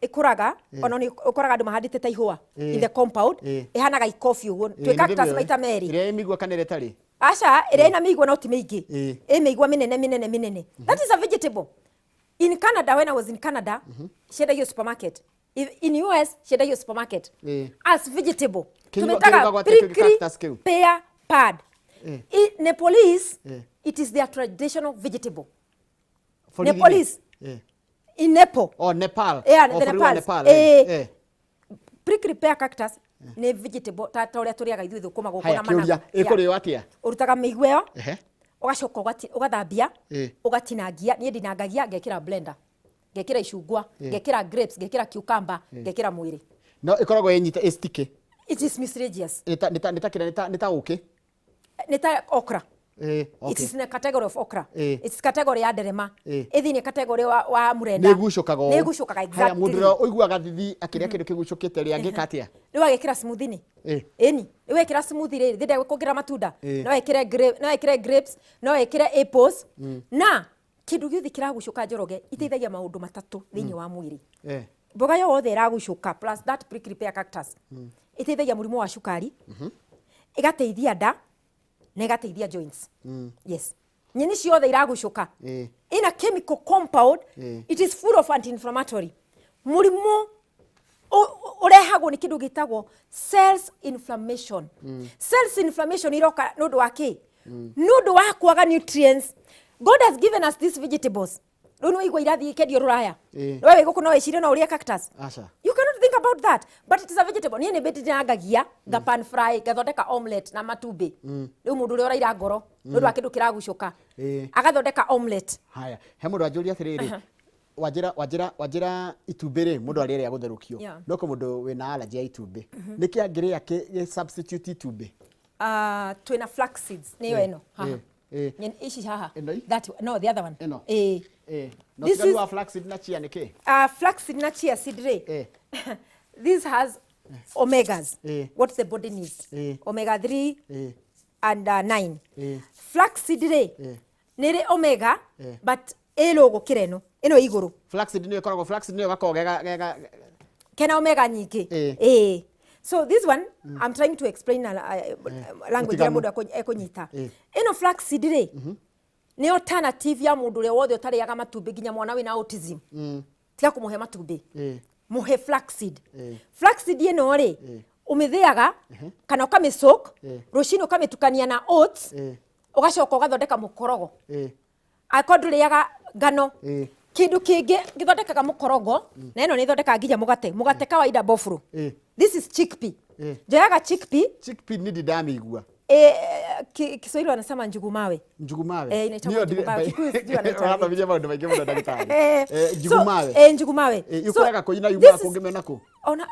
Speaker 2: ĩkũraga, ona nĩ ũkoraga andũ mahandĩte ta ihũa in the compound. Ĩhanaga ikobi ũguo. Twĩ
Speaker 1: Nĩ
Speaker 2: cactus
Speaker 1: ndĩmĩũĩ.
Speaker 2: maita merĩ.
Speaker 1: Ĩrĩa ĩ mĩigua kana ĩrĩa ĩtarĩ?
Speaker 2: Aca, ĩrĩa ĩna mĩigua no ti mĩingĩ. Ĩ mĩigua mĩnene mĩnene mĩnene. That is a vegetable. In Canada, when I was in Canada, ciendagio supermarket. In US ciendagio supermarket as vegetable. Tũmĩtaga
Speaker 1: Kĩrugagwo atĩa kĩu
Speaker 2: prickly
Speaker 1: cactus kĩu?
Speaker 2: pear pad. Nepalese, it is their traditional vegetable.
Speaker 1: Borithi-inĩ?
Speaker 2: Nepalese. In Nepal.
Speaker 1: Oh, Nepal.
Speaker 2: Yeah,
Speaker 1: Oh,
Speaker 2: the
Speaker 1: bũrũri wa
Speaker 2: Nepals.
Speaker 1: Nepal.
Speaker 2: Prickly pear cactus nĩ vegetable ta ũrĩa tũrĩaga ithuĩ thũkũma gũkũ
Speaker 1: Haya,
Speaker 2: na managu.
Speaker 1: kĩũria, ĩkũrĩo atĩa?
Speaker 2: Ũrutaga mĩigua ĩyo, ũgacoka ũgathambia, ũgatinangia. Niĩ ndinangagia, ngekĩra blender, ngekĩra icungwa, ngekĩra grapes, ngekĩra cucumber, ngekĩra mwĩrĩ.
Speaker 1: No ĩkoragwo ĩnyita ĩ sticky?
Speaker 2: It is mucilaginous.
Speaker 1: Nĩ ta kĩrĩa, nĩ ta ũkĩ?
Speaker 2: Nĩ ta okra. It is in a category of okra. It's category ya nderema. Ĩthĩinĩ category wa mũrenda.
Speaker 1: Nĩ ĩgucũkaga ũũ.
Speaker 2: Nĩ ĩgucũkaga.
Speaker 1: Haya,
Speaker 2: Exactly.
Speaker 1: mũndũ ũrĩa ũiguaga thithi akĩrĩa kĩndũ kĩgucũkĩte rĩ, angĩka atĩa?
Speaker 2: Rĩu agĩkĩra smoothie-inĩ. Ĩni rĩu wekĩra smoothie rĩ, thĩnda kuongerera matunda. No wĩkĩre grape, no wĩkĩre grapes, no wĩkĩre apples, na kĩndũ gĩothe kĩragucũka, Njoroge, iteithagia maũndũ matatũ thĩinĩ wa mwĩrĩ. Mboga yothe ĩragucũka plus that prickly pear cactus ĩteithagia mũrimũ wa cukari, ĩgateithia nda na ĩgateithia joints. Yes, nyeni ciothe iragucũka ina chemical compound. It is full of anti-inflammatory. Mũrimũ ũrehagwo nĩ kĩndũ gĩtagwo cells inflammation. Cells inflammation iroka nĩ ũndũ wa kĩ? Nĩ ũndũ wa kwaga nutrients. God has given us these vegetables. Rĩu nĩ waigua irathiĩ ikendio rũraya. We wĩ gũkũ no wĩcirie no ũrĩe cactus?
Speaker 1: Aca.
Speaker 2: You cannot think about that, but it is a vegetable. Niĩ nĩ mbĩtinangagia, nga pan fry, ngathondeka omelette na matumbĩ. Rĩu mũndũ ũrĩa ũraira ngoro nĩ ũndũ wa kĩndũ kĩragucũka, agathondeka omelette.
Speaker 1: Haya, he mũndũ anjũria atĩrĩrĩ, wanjĩra itumbĩ rĩ, mũndũ arĩrĩa gũtherũkio. No kwĩ mũndũ wĩna allergy ya itumbĩ, nĩkĩ angĩrĩa kĩ substitute itumbĩ?
Speaker 2: Twĩna flax seeds, nĩyo ĩno haha. Ici haha.
Speaker 1: Ĩno ĩ?
Speaker 2: That, no, the other one.
Speaker 1: Ĩno?
Speaker 2: Eh.
Speaker 1: No
Speaker 2: This
Speaker 1: tiganu
Speaker 2: is
Speaker 1: wa flaxseed na chia nĩ kĩ?
Speaker 2: Flaxseed na chia seed rĩ, this has omegas, what the body needs, omega 3 and 9. Flaxseed rĩ, nĩ rĩ omega, but ĩ low gũkĩra ĩno, ĩno ĩ igũrũ.
Speaker 1: Flaxseed nĩyo ĩkoragwo, flaxseed nĩyo gakoragwo gega
Speaker 2: Kena omega nyingĩ. So this one, I'm trying to explain na language ĩrĩa
Speaker 1: Ũtiganu.
Speaker 2: Mũndũ ekũnyita. Ĩno flaxseed rĩ, nĩ alternative ya mũndũ ũrĩa wothe ũtarĩaga matumbĩ, nginya mwana wĩna autism. Tiga kũmũhe matumbĩ, mũhe flaxseed. Flaxseed ĩno rĩ, ũmĩthĩaga kana ũkamĩ soak, rũcinĩ ũkamĩtukania na oats, ũgacoka ũgathondeka mũkorogo. Angĩkorwo ndũrĩaga ngano, kĩndũ kĩngĩ gĩthondekaga mũkorogo, na ĩno nĩ ĩthondekaga nginya mũgate, mũgate kawaida bofuro. This is chickpea. Njoyaga chickpea.
Speaker 1: Chickpea nĩ ndamĩigua.
Speaker 2: Kiswahili wanasema njugu mawe.
Speaker 1: Njugu mawe.
Speaker 2: Eh, inaitagwo njugu mawe. Kikuyu sijui wanaita vipi.
Speaker 1: Ũrathomithia maũndũ maingĩ mũno, ndagĩtarĩ. Njugu mawe.
Speaker 2: Njugu mawe.
Speaker 1: Ikũraga kũ na yumaga kũ, ngĩmĩona kũ?
Speaker 2: Ona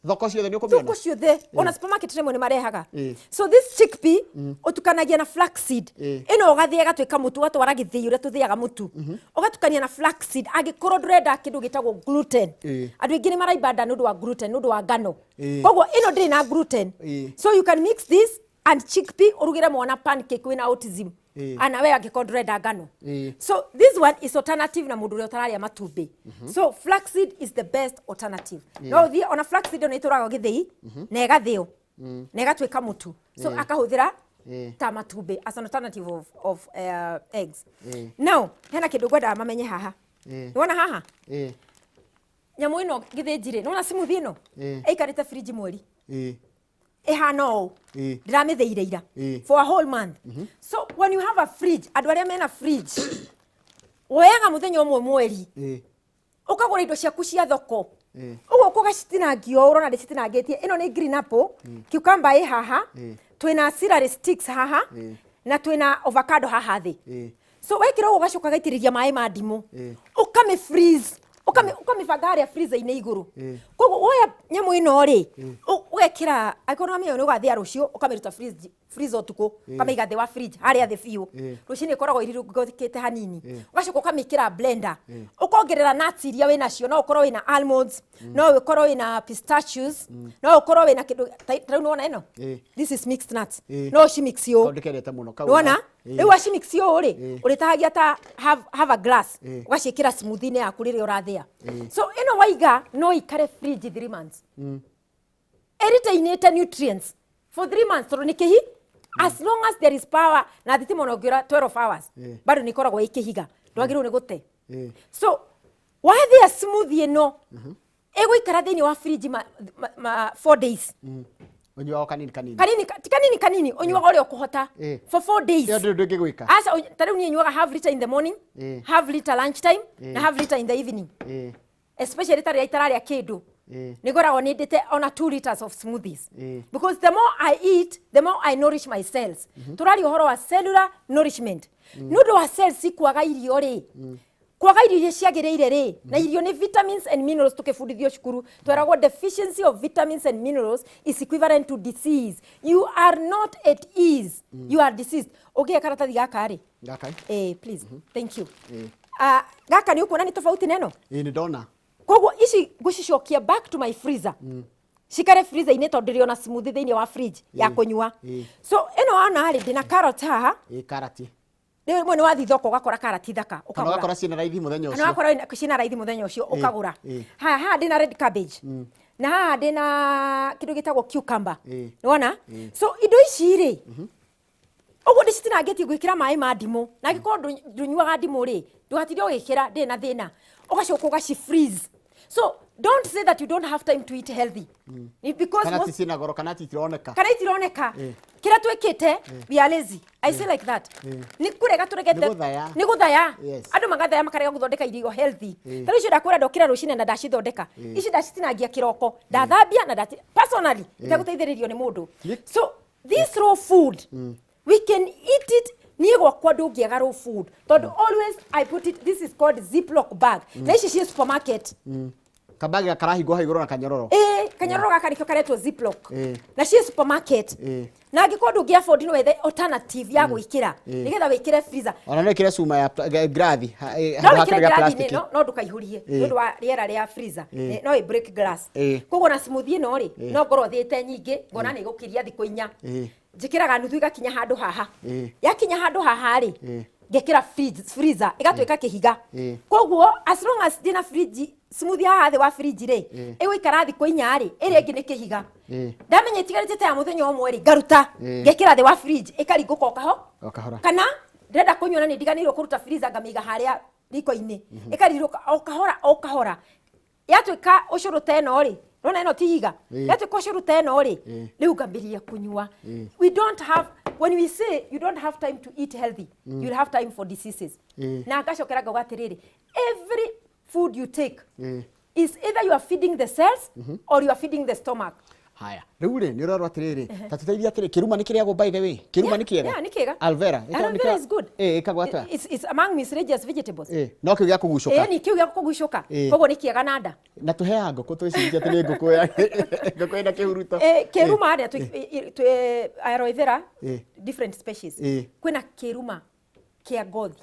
Speaker 1: Thoko ciothe nĩ ũkũmĩona?
Speaker 2: Thoko ciothe, ona supermarket rĩmwe nĩ marehaga. So this chickpea ũtukanagia na flaxseed. Ĩno ũgathĩa ĩgatuĩka mũtu, ũgatwara gĩthĩi ũrĩa tũthĩaga mũtu, ũgatukania na flaxseed angĩkorwo ndũrenda kĩndũ gĩtagwo gluten. Andũ aingĩ nĩ maraimba nda nĩ ũndũ wa gluten, nĩ ũndũ wa ngano. Koguo ĩno ndĩrĩ na gluten. So you can mix this and chickpea, ũrugĩre mwana pancake wĩna autism, ana we angĩkorwo ndũrenda ngano. So this one is alternative na mũndũ ũrĩa ũtararĩa matumbĩ. So flaxseed is the best alternative. No ũthiĩ ona flaxseed ona ĩtũragwo gĩthĩi na ĩgathĩo na ĩgatuĩka mũtu, so akahũthĩra ta matumbĩ as an alternative of eggs. Now hena kĩndũ ngwendaga mamenye haha. Nĩwona haha nyamũ ĩno gĩthĩnji rĩ, nĩwona smoothie ĩno ĩikarĩte fridge mweri, ĩhana ũũ. Ndĩramĩthĩire ira for a whole month. So when you have a fridge, andũ arĩa mena fridge, woyaga mũthenya ũmwe mweri, ũkagũra indo ciaku cia thoko, ũguo ũgacitinangia ũũ ũrona ndĩcitinangĩtie. Ĩno nĩ green apple, cucumber ĩ haha, twĩna celery sticks haha, na twĩna avocado haha thĩ. So wekĩra ũguo, ũgacoka ũgaitĩrĩria maĩ ma ndimũ, ũkamĩ freeze, ũkamĩbanga harĩa freezer-inĩ igũrũ. Koguo woya nyamũ ĩno rĩ, ũgekĩra, angĩkorwo nĩwamenya nĩ ũgathĩa rũciũ, ũkamĩruta freezer ũtukũ, ũkamĩiga thĩ wa fridge harĩa thĩ biũ. Rũcinĩ ĩkoragwo ĩrirũngũkĩte hanini. Ũgacoka ũkamĩkĩra blender, ũkongerera nuts iria wĩnacio. No ũkorwo wĩna almonds, no ũkorwo wĩna pistachios, no ũkorwo wĩna kĩndũ ta rĩu nĩwona ĩno, this is mixed nuts. No ũcimix ũũ.
Speaker 1: Kau ndĩkendete mũno kau.
Speaker 2: Nĩwona rĩu wacimix ũũ rĩ, ũrĩtahagia ta half a glass, ũgaciĩkĩra smoothie-inĩ yaku rĩrĩa ũrathĩa. So ĩno waiga no ikare fridge 3 months, ĩretainĩte nutrients for 3 months, tondũ nĩ kĩhi, as long as there is power na thitima, ona ũngĩũra 12 hours, bado nĩ ĩkoragwo ĩkĩhiga, ndwagĩrĩirwo nĩ gũte. So wathĩa smoothie ĩno, ĩgũikara thĩinĩ wa fridge ma 4 days.
Speaker 1: Ũnyuaga o kanini kanini?
Speaker 2: Kanini, ti kanini kanini, ũnyuaga ũrĩa ũkũhota for 4 days.
Speaker 1: Ĩyo ndĩrĩ ũndũ ĩngĩgwĩka.
Speaker 2: Aca, ta rĩu niĩ nyuaga half liter in the morning, half liter lunch time, na half liter in the evening, especially ta rĩrĩa itararĩa kĩndũ. Nĩ ngoragwo nĩ ndĩte ona 2 liters of smoothies, because the more I eat, the more I nourish my cells. Tũraria ũhoro wa cellular nourishment. Nĩ ũndũ wa cells kwaga irio rĩ, kwaga irio iria ciagĩrĩire rĩ, na irio nĩ vitamins and minerals. Tũkĩbundithio cukuru tweragwo deficiency of vitamins and minerals is equivalent to disease. You are not at ease, you are diseased. Ũngĩhe karatathi gaka rĩ?
Speaker 1: Gaka?
Speaker 2: Please, thank you. Gaka nĩ ũkuona nĩ tofauti na ĩno.
Speaker 1: Nĩ ndona.
Speaker 2: Koguo ici ngũcicokia back to my freezer, cikare freezer-inĩ, tondũ ndĩrĩ ona smoothie thĩinĩ wa fridge ya kũnyua. So ĩno wona rĩ, ndĩna carrot haha.
Speaker 1: Karati.
Speaker 2: Rĩmwe nĩ wathiĩ thoko ũgakora karati thaka,
Speaker 1: Kana
Speaker 2: ũkagũra.
Speaker 1: ũgakora ciĩna raithi mũthenya
Speaker 2: Kana
Speaker 1: ũcio.
Speaker 2: ũgakora ciĩna raithi mũthenya ũcio, ũkagũra. Haya, haha ndĩna red cabbage, na haha ndĩna kĩndũ gĩtagwo cucumber. Nĩwona? So indo ici rĩ, ũguo ndĩcitinangĩtie, gwĩkĩra maĩ ma ndimũ, na angĩkorwo ndũnyuaga ndimũ rĩ, ndũgatinde ũgĩkĩra, ndĩrĩ na thĩna. Ũgacoka ũgaci freeze. So Don't say that you don't have time to eat healthy. Because
Speaker 1: Kana
Speaker 2: most
Speaker 1: ti ciĩna goro kana ti itironeka.
Speaker 2: Kana itironeka. Kĩrĩa twĩkĩte, we are lazy. I say like that, nĩ kũrega tũregete.
Speaker 1: Nĩ gũthaya.
Speaker 2: Nĩ gũthaya. Andũ magathaya, makarega gũthondeka irio healthy. Ta rĩu icio ndakwĩra, ndokĩra rũcinĩ na ndacithondeka ici, ndacitinagia kĩroko, ndathambia na ndati personally itegũteithĩrĩrio nĩ mũndũ. So this raw food, we can eat it. Niĩ gwakwa ndũngĩaga raw food, tondũ always I put it, this is called Ziploc bag, na ici ciĩ supermarket.
Speaker 1: Kabagi karahingwo hau igũrũ na kanyororo.
Speaker 2: Ĩĩ, kanyororo gaka nĩkĩo karetwo Ziploc. Na ciĩ supermarket. Na angĩkorwo ndũngĩ afford, no wethe alternative ya gwĩkĩra nĩgetha wĩkĩre freezer.
Speaker 1: Ona no ĩkĩre cuma ya ngirathi
Speaker 2: No
Speaker 1: handũ ha
Speaker 2: wĩkĩre
Speaker 1: kĩndũ gĩa
Speaker 2: ngirathi-inĩ
Speaker 1: plastic.
Speaker 2: no ndũkaihũrie nĩ ũndũ wa rĩera rĩa freezer. No ĩ break glass. Koguo na smoothie ĩno rĩ, no ngorwo thĩte nyingĩ, ngona nĩ ĩgũkĩria thikũ 4. Njĩkĩraga nuthu igakinya handũ haha. Yakinya handũ haha rĩ, ngekĩra freezer, ĩgatuĩka kĩhiga. Koguo as long as ndĩna fridge smoothie haha thĩ wa fridge rĩ, ĩgũikara thikũ 4 rĩ, ĩrĩa ĩngĩ nĩ kĩhiga. Ndamenya ĩtigarĩte ta ya mũthenya ũmwe rĩ, ngaruta, ngekĩra thĩ wa fridge, ĩkaringũka o kaho.
Speaker 1: O kahora.
Speaker 2: Kana ndĩrenda kũnyua na nĩ ndiganĩirwo kũruta freezer, ngamĩiga harĩa riko-inĩ, ĩkarirũka o kahora o kahora, yatuĩka ũcũrũ ta ĩno rĩ. Rona ĩno ti ihiga. Yatuĩka ũcũrũ ta ĩno rĩ, rĩu ngambĩrĩria kũnyua. We don't have, when we say you don't have time to eat healthy, you'll have time for diseases. Na ngacokera ngauga atĩrĩrĩ, every food you take is either you are feeding the cells or you are feeding the stomach.
Speaker 1: Haya, rĩu rĩ, nĩ ũrerwo atĩrĩrĩ, ta tũteithie atĩrĩ, kĩruma nĩ kĩrĩagwo, by the way? Kĩruma nĩ kĩega?
Speaker 2: Yeah, nĩ kĩega.
Speaker 1: Aloe vera.
Speaker 2: Aloe vera is good.
Speaker 1: Ĩkagwo atĩa?
Speaker 2: It's among miscellaneous vegetables.
Speaker 1: No kĩu gĩa kũgucũka.
Speaker 2: Ĩĩ, nĩ kĩu gĩa kũgucũka. Koguo nĩ kĩega na nda.
Speaker 1: Na tũheaga ngũkũ, twĩcirie atĩ nĩ ngũkũ ya ngũkũ ĩna kĩhuruto.
Speaker 2: Kĩruma rĩ, twĩ aloe vera, different species. Kwĩna kĩruma kĩa ngothi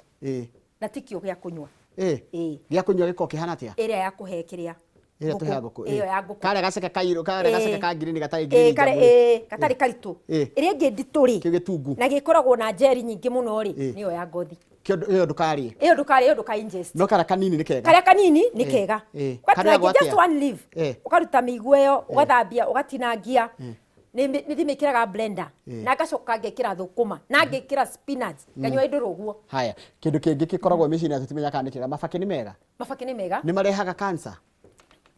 Speaker 2: na tikĩo gĩa kũnyua.
Speaker 1: Gĩa kũnyua gĩkoragwo kĩhana atĩa?
Speaker 2: Ĩrĩa ya kũhe kĩrĩa
Speaker 1: Ĩrĩa tũheaga ngũkũ.
Speaker 2: Ĩyo ya ngũkũ.
Speaker 1: Karĩa gaceke kairũ, karĩa gaceke ka ngirini gatarĩ ngirini
Speaker 2: kare
Speaker 1: njamũ rĩ.
Speaker 2: Gatarĩ karitũ. Ĩrĩa ĩngĩ nditũ rĩ,
Speaker 1: Kĩu gĩtungu.
Speaker 2: na gĩkoragwo na njeri nyingĩ mũno rĩ, nĩyo ya ngothi.
Speaker 1: Kĩo ĩyo ndũkarĩe.
Speaker 2: Ĩyo ndũkarĩe, ĩyo ndũka ingest.
Speaker 1: No karĩa kanini nĩ kega.
Speaker 2: Karĩa kanini nĩ kega.
Speaker 1: Karĩagwo
Speaker 2: Ũgatinangia just
Speaker 1: atĩa?
Speaker 2: one leaf. Ũkaruta mĩigua ĩyo, ũgathambia, ũgatinangia. Nĩ ndĩmĩkĩraga blender na ngacoka ngekĩra thũkũma na ngekĩra spinach, nganyua ĩndũrũ ũguo.
Speaker 1: Haya, kĩndũ kĩngĩ gĩkoragwo mĩciĩ-inĩ na tũtimenyaga kana nĩ kĩega, mabakĩ nĩ mega?
Speaker 2: Mabakĩ nĩ mega.
Speaker 1: Nĩ marehaga cancer?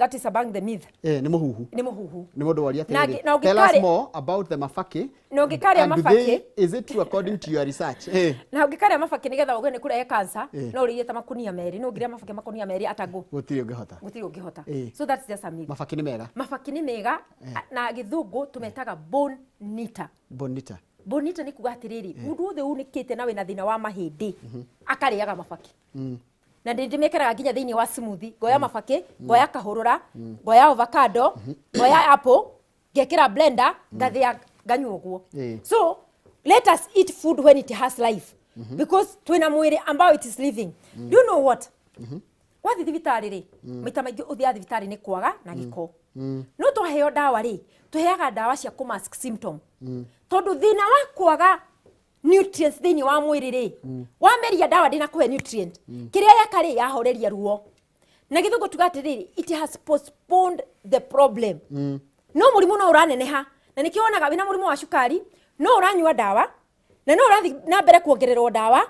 Speaker 2: That is among the myth.
Speaker 1: Nĩ mũhuhu.
Speaker 2: Nĩ mũhuhu.
Speaker 1: Nĩ mũndũ waria
Speaker 2: Na
Speaker 1: atĩrĩrĩ,
Speaker 2: na
Speaker 1: tell us more about the mabakĩ
Speaker 2: Na ũngĩkarĩa
Speaker 1: and do
Speaker 2: mabakĩ-
Speaker 1: is it true according to your research?
Speaker 2: Na ũngĩkarĩa mabakĩ nĩgetha uge nĩ kũrehe cancer, no ũrĩie ta makunia 2. No ũngĩrĩa mabakĩ makunia 2 atangũ?
Speaker 1: Gũtirĩ ũngĩhota.
Speaker 2: Gũtirĩ ũngĩhota. So that's just a myth.
Speaker 1: Mabakĩ nĩ mega.
Speaker 2: Mabakĩ nĩ mega, na gĩthũngũ tũmetaga bonita.
Speaker 1: Bonita.
Speaker 2: Bonita nĩ kuga atĩrĩrĩ, mũndũ wothe unĩkĩte na wĩna thĩna wa mahĩndĩ akarĩaga mabakĩ, na ndĩ ndĩmĩkĩraga nginya thĩinĩ wa smoothie. Ngoya mabakĩ, ngoya kahũrũra, ngoya avocado, ngoya apple, ngekĩra blender, ngathĩa, nganyua ũguo. So let us eat food when it has life, because twĩna mwĩrĩ ambao it is living. Do you know what, wathiĩ thibitarĩ rĩ, maita maingĩ ũthiaga thibitarĩ nĩ kwaga na gĩko. No twaheo ndawa rĩ, tũheaga ndawa cia kũ mask symptom, tondũ thĩna wa kwaga nutrients thĩinĩ wa mwĩrĩ rĩ, wameria ndawa ndĩnakũhe nutrient, kĩrĩa yeka rĩ, yahoreria ruo. Na gĩthũngũ tuga atĩrĩrĩ, it has postponed the problem. No mũrimũ no ũraneneha, na nĩkĩo wonaga wĩna mũrimũ wa cukari, no ũranyua ndawa na no ũrathiĩ na mbere kuongererwo ndawa,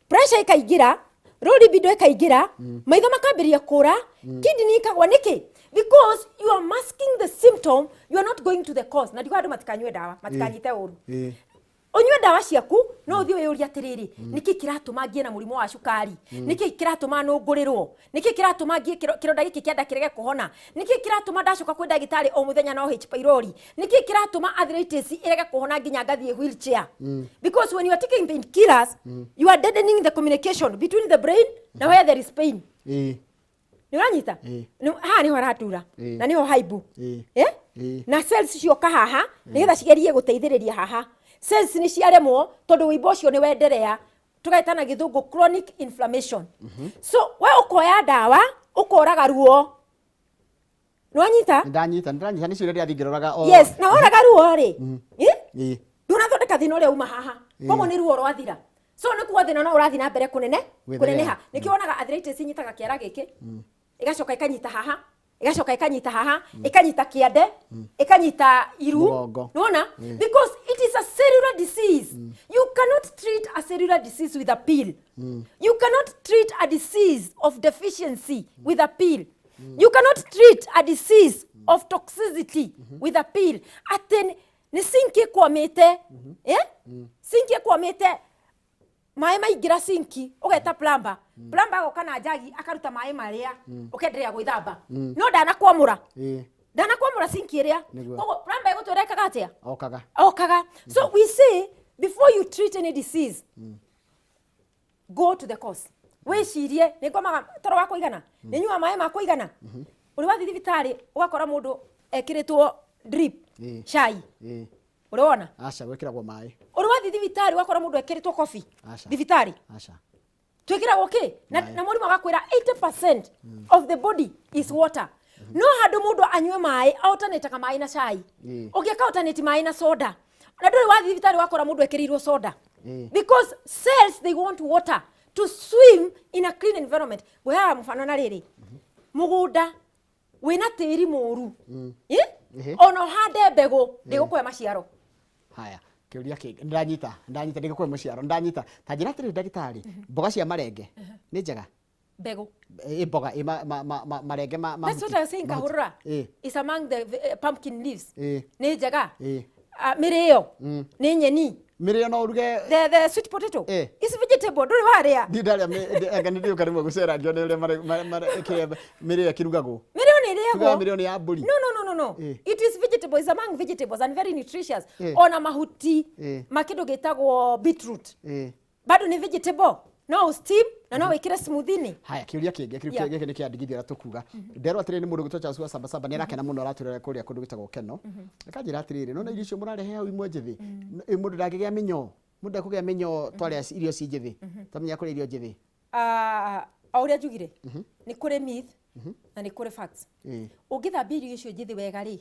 Speaker 2: pressure ĩkaingĩra, low libido ĩkaingĩra, maitho makambĩrĩria kũra, kidney ikagwa. Nĩkĩ? Because you are masking the symptom, you are not going to the cause. Na ndigo andũ matikanyue ndawa, matikanyite ũru. Ũnyue ndawa ciaku, no ũthiĩ wĩyũrie atĩrĩrĩ, nĩkĩ kĩratũma ngĩe na mũrimũ wa cukari? Nĩkĩ kĩratũma nũngũrĩrwo? Nĩkĩ kĩratũma ngĩe kĩronda gĩkĩ kĩa nda kĩrege kũhona? Nĩkĩ kĩratũma ndacoka kwĩ ndagĩtarĩ o mũthenya no H pylori? Nĩkĩ kĩratũma arthritis ĩrege kũhona nginya ngathiĩ wheelchair? Because when you are taking painkillers, you are deadening the communication between the brain na where there is pain. Nĩ ũranyita? Haha nĩho haratura na nĩho haibu. Eh? Na cells cioka haha nĩgetha cigerie gũteithĩrĩria haha, cells nĩ ciaremwo, tondũ wĩimbo ũcio nĩ wenderea, tũgaita na gĩthũngũ chronic inflammation. So we ũkoya ndawa, ũkoraga ruo. Nĩwanyita?
Speaker 1: Nĩndanyita, nĩndanyita. Nĩ ciũria ndĩrathiĩ ngĩroraga o.
Speaker 2: Yes, na woraga ruo rĩ, eh? Ndũnathondeka thĩna ũrĩa uma haha. Koguo nĩ ruo rwathira, so nĩ kuga thĩna no ũrathiĩ na mbere kũnene.
Speaker 1: Gwĩtherea.
Speaker 2: Kũneneha. Nĩkĩo wonaga arthritis inyitaga kĩara gĩkĩ, ĩgacoka ĩkanyita haha, ĩgacoka ĩkanyita haha, ĩkanyita kĩande, ĩkanyita iru.
Speaker 1: Mũgongo.
Speaker 2: Nĩwona? Because it is a cellular disease. You cannot treat a cellular disease with a pill. You cannot treat a disease of deficiency with a pill. You cannot treat a disease of toxicity with a pill. Atĩ nĩ sinki ĩkwamĩte, eh? Sinki ĩkwamĩte, maĩ maingĩra sinki, ũgeta plumber, plumber agoka na njagi akaruta maĩ marĩa, ũkenderea gwĩthamba, no ndanakwamũra. Ndanakwamũra sinki ĩrĩa. Koguo plumber ĩgũtwĩra ĩkaga atĩa?
Speaker 1: Okaga.
Speaker 2: Okaga. So we say before you treat any disease, go to the cause. Wĩcirie, nĩ ngomaga toro wa kũigana, nĩ nyuaga maĩ ma kũigana. Ũrĩ wathiĩ thibitarĩ ũgakora mũndũ ekĩrĩtwo drip cai? Ũrĩ wona?
Speaker 1: Aca, gwĩkĩragwo maĩ.
Speaker 2: Ũrĩ wathiĩ thibitarĩ ũgakora mũndũ ekĩrĩtwo coffee?
Speaker 1: Aca.
Speaker 2: Thibitarĩ?
Speaker 1: Aca.
Speaker 2: Twĩkĩragwo kĩ? Na, na mũrimũ agakwĩra 80% of the body is water. No handũ mũndũ anyue maĩ, alternate maĩ na cai. Ũngĩka alternate maĩ na soda. Na ndũrĩ wathiĩ thibitarĩ wakora mũndũ ekĩrĩirwo soda? Because cells, they want water to swim in a clean environment. Ngũheaga mũbano na rĩrĩ, mũgũnda wĩna tĩri mũru, ona ũhande mbegũ ndĩgũkũhe maciaro.
Speaker 1: Haya, kĩũria kĩngĩ. Ndanyita, ndanyita, ndĩgũkũhe maciaro, ndanyita. Ta njĩra atĩrĩrĩ ndagĩtarĩ, mboga cia marenge nĩ njega?
Speaker 2: Mbegũ.
Speaker 1: Ĩ mboga ĩ marenge ma
Speaker 2: That's what I was saying.
Speaker 1: Mahuti.
Speaker 2: Kahũrũra is among the pumpkin leaves. Nĩ njega.
Speaker 1: Mĩrĩo.
Speaker 2: Mĩrĩo nĩ nyeni.
Speaker 1: Mĩrĩo no ũruge?
Speaker 2: The sweet potato is vegetable. Ndũrĩ warĩa?
Speaker 1: Ndi ndarĩa anga nĩ ndĩũka rĩmwe gũcera ngĩone ũrĩa kĩrĩa mĩrĩo ĩkĩrugagwo.
Speaker 2: Mĩrĩo nĩ
Speaker 1: Tugaga
Speaker 2: ĩrĩagwo.
Speaker 1: Mĩrĩo nĩ ya mbũri.
Speaker 2: No. It is vegetable. It's among vegetables and very nutritious. Ona mahuti ma kĩndũ gĩtagwo beetroot bado nĩ vegetable, no steam na no wĩkĩre smoothie-inĩ.
Speaker 1: Haya, kĩũria kĩngĩ kĩu. Gĩkĩ nĩ kĩa ndigithia ũrĩa tũkuga. Nderwo atĩrĩrĩ, nĩ mũndũ gwĩtwo Charles wa Samba Samba, nĩ arakena mũno, aratwĩrora kũrĩa kũndũ gwĩtagwo Keno. Akanjĩra atĩrĩrĩ, nona irio icio mũrarehe hau imwe njĩthĩ, mũndũ ndangĩgĩa mĩnyoo? Mũndũ ndakũgĩa mĩnyoo twarĩa irio ci njĩthĩ, twamenya kũrĩa irio njĩthĩ?
Speaker 2: Ah, o ũrĩa njugire, nĩ kũrĩ myth na nĩ kũrĩ facts. Ũngĩthambia irio icio njĩthĩ wega rĩ,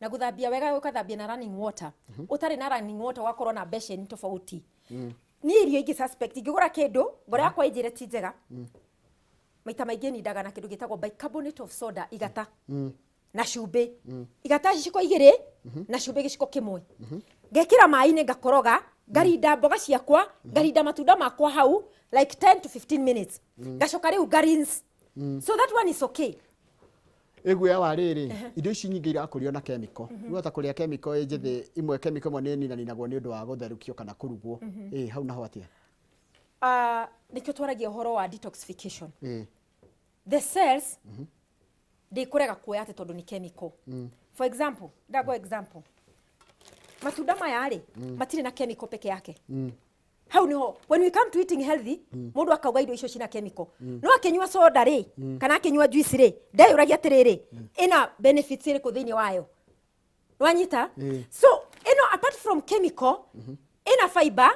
Speaker 2: na gũthambia wega ũkathambia na running water, ũtarĩ na running water ũgakorwo na beceni tofauti. Niĩ irio ingĩ suspect, ingĩgũra kĩndũ ngoro yakwa ĩnjĩre ti njega, maita maingĩ nindaga na kĩndũ gĩtagwo bicarbonate of soda, igata na cumbĩ, igata gĩciko 2 na cumbĩ gĩciko 1, ngekĩra maĩ-inĩ, ngakoroga, ngarinda mboga ciakwa, ngarinda matunda makwa hau like 10 to 15 minutes, ngacoka rĩu ngarinse. So that one is okay.
Speaker 1: Ĩguoya wa rĩrĩ, irio ici nyingĩ irakũrio na chemical, wahota kũrĩa chemical ĩ njĩthĩ imwe, chemical ĩmwe nĩ ĩninaninagwo nĩ ũndũ wa gũtherũkio kana kũrugwo. Hau naho atĩa?
Speaker 2: Nĩkĩo twaragia ũhoro wa detoxification. The cells ndĩkũrega kuoya atĩ tondũ nĩ chemical. For example, ndago example, matunda maya rĩ, matirĩ na chemical peke yake. Hau niho when we come to eating healthy, mũndũ akauga irio icio cina chemical, no akĩnyua soda rĩ, kana akĩnyua juice rĩ, ndeyũragia atĩrĩrĩ, ĩna benefits ĩrĩkũ thĩinĩ wayo? Wanyita? So ĩno, apart from chemical, ĩna fiber,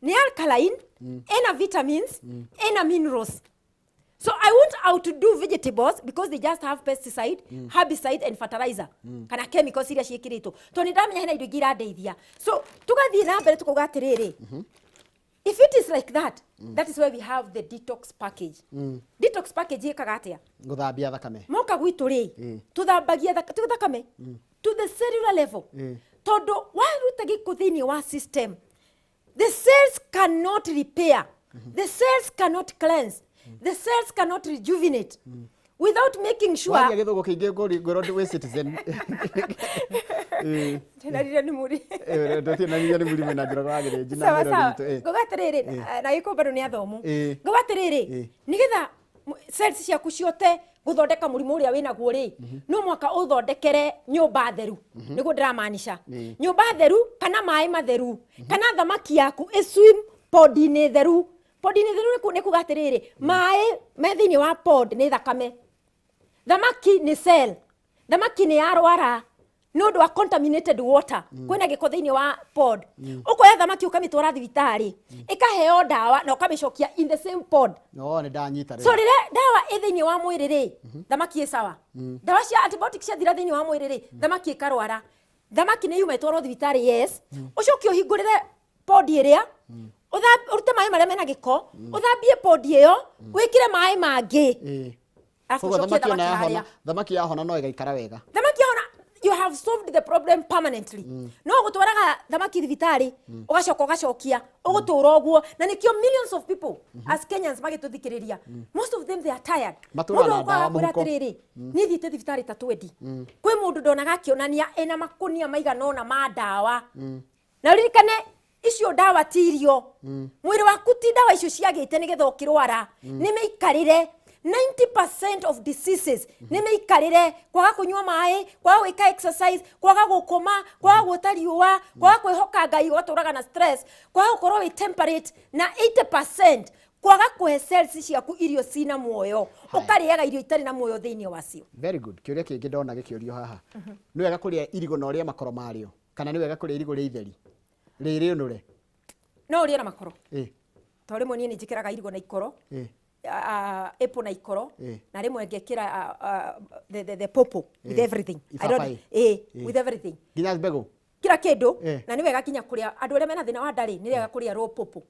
Speaker 2: nĩ alkaline, ĩna vitamins, ĩna minerals. So I won't outdo vegetables because they just have pesticide, herbicide and fertilizer kana chemicals iria ciĩkĩrĩtwo, tondũ nĩ ndamenya hena indo ingĩ irandeithia. So tũgathiĩ na mbere tũkauga atĩrĩrĩ, if it is like that, that is why we have the detox package. Detox package ĩkaga atĩa?
Speaker 1: Gũthambia thakame.
Speaker 2: Moka gwitũ rĩ, tũthambagia thakame to the cellular level, tondũ waruta gĩko thĩinĩ wa system, the cells cannot repair, the cells cannot cleanse, the cells cannot rejuvenate without making sure.
Speaker 1: Waria gĩthũngũ kĩingĩ, ngwĩrwo wĩ citizen.
Speaker 2: Tenarire nĩ mũri.
Speaker 1: Ndũtinanirie nĩ mũrimũ na njĩra wa gĩthĩnji na
Speaker 2: Sawa
Speaker 1: mĩrori
Speaker 2: sawa.
Speaker 1: itũ.
Speaker 2: Ngauga atĩrĩrĩ, na gĩkũ bado nĩ athomu. Ngauga atĩrĩrĩ, nĩgetha cells ciaku ciote gũthondeka mũrimũ ũrĩa wĩnaguo rĩ, no mũhaka ũthondekere nyũmba theru. Nĩguo ndĩramaanisha, nyũmba theru kana maĩ matheru, kana thamaki yaku ĩswim pond-inĩ theru. Pond-inĩ theru nĩ kuga atĩrĩrĩ, maĩ me thĩinĩ wa pond nĩ thakame, thamaki nĩ cell. Thamaki nĩ yarwara nĩ ũndũ wa contaminated water, kwĩna gĩko thĩinĩ wa pond, ũkoya thamaki ũkamĩtwara thibitarĩ, ĩkaheo ndawa na ũkamĩcokia in the same pond.
Speaker 1: No nĩ ndanyita
Speaker 2: So
Speaker 1: rĩu.
Speaker 2: Rĩrĩa ndawa ĩ thĩinĩ wa mwĩrĩ rĩ, thamaki ĩ sawa. Ndawa cia antibiotic ciathira thĩinĩ wa mwĩrĩ rĩ, thamaki ĩkarwara. Thamaki nĩ yuma ĩtwarwo thibitarĩ, yes, ũcoke ũhingũrĩre pond ĩrĩa, ũrute maĩ marĩa mena gĩko, ũthambie pond ĩyo, wĩkĩre maĩ mangĩ, arabu
Speaker 1: Koguo
Speaker 2: ũcokie
Speaker 1: thamaki ona
Speaker 2: thamaki
Speaker 1: yahona,
Speaker 2: harĩa.
Speaker 1: Thamaki yahona no ĩgaikara wega.
Speaker 2: Thamaki yahona, You have solved the problem permanently. No gũtwaraga thamaki thibitarĩ, ũgacoka ũgacokia, ũgũtũra ũguo. Na nĩkĩo millions of people, as Kenyans magĩtũthikĩrĩria, most of them, they are tired.
Speaker 1: Matũraga
Speaker 2: Mũndũ
Speaker 1: na ndawa
Speaker 2: ũkaga kwĩra
Speaker 1: mũhuko.
Speaker 2: atĩrĩrĩ, niĩ thiĩte thibitarĩ ta 20, kwĩ mũndũ ndonaga akĩonania ena makũnia maigana ũna ma ndawa. Na ũririkane, icio ndawa ti irio. Mwĩrĩ waku ti ndawa icio ciagĩte nĩgetha ũkĩrwara. Nĩ mĩikarĩre. 90% of diseases nĩ mĩikarĩre: kwaga kũnyua maĩ, kwaga gwĩka exercise, kwaga gũkoma, kwaga guota riũa, kwaga kwĩhoka Ngai, ũgatũraga na stress, kwaga gũkorwo wĩ temperate, na 80% kwaga kũhe cells ciaku irio cina muoyo, ũkarĩaga irio itarĩ na muoyo thĩinĩ wacio.
Speaker 1: Very good. Kĩũria kĩngĩ ndona gĩkĩũrio haha, nĩ wega kũrĩa irigũ na ũrĩe makoro marĩo, kana nĩ wega kũrĩa irigũ rĩ itheri rĩrĩ ũnũre?
Speaker 2: No ũrĩe na makoro. Tondũ rĩmwe niĩ nĩ njĩkĩraga irigũ na ikoro, apple na ikoro, na rĩmwe ngekĩra the pawpaw with everything. I don't-
Speaker 1: Ibabaĩ.
Speaker 2: With everything.
Speaker 1: Nginya mbegũ?
Speaker 2: Kila kĩndũ. Na nĩ wega nginya kũrĩa, andũ arĩa mena thĩna wa ndarĩ, nĩ wega kũrĩa raw pawpaw.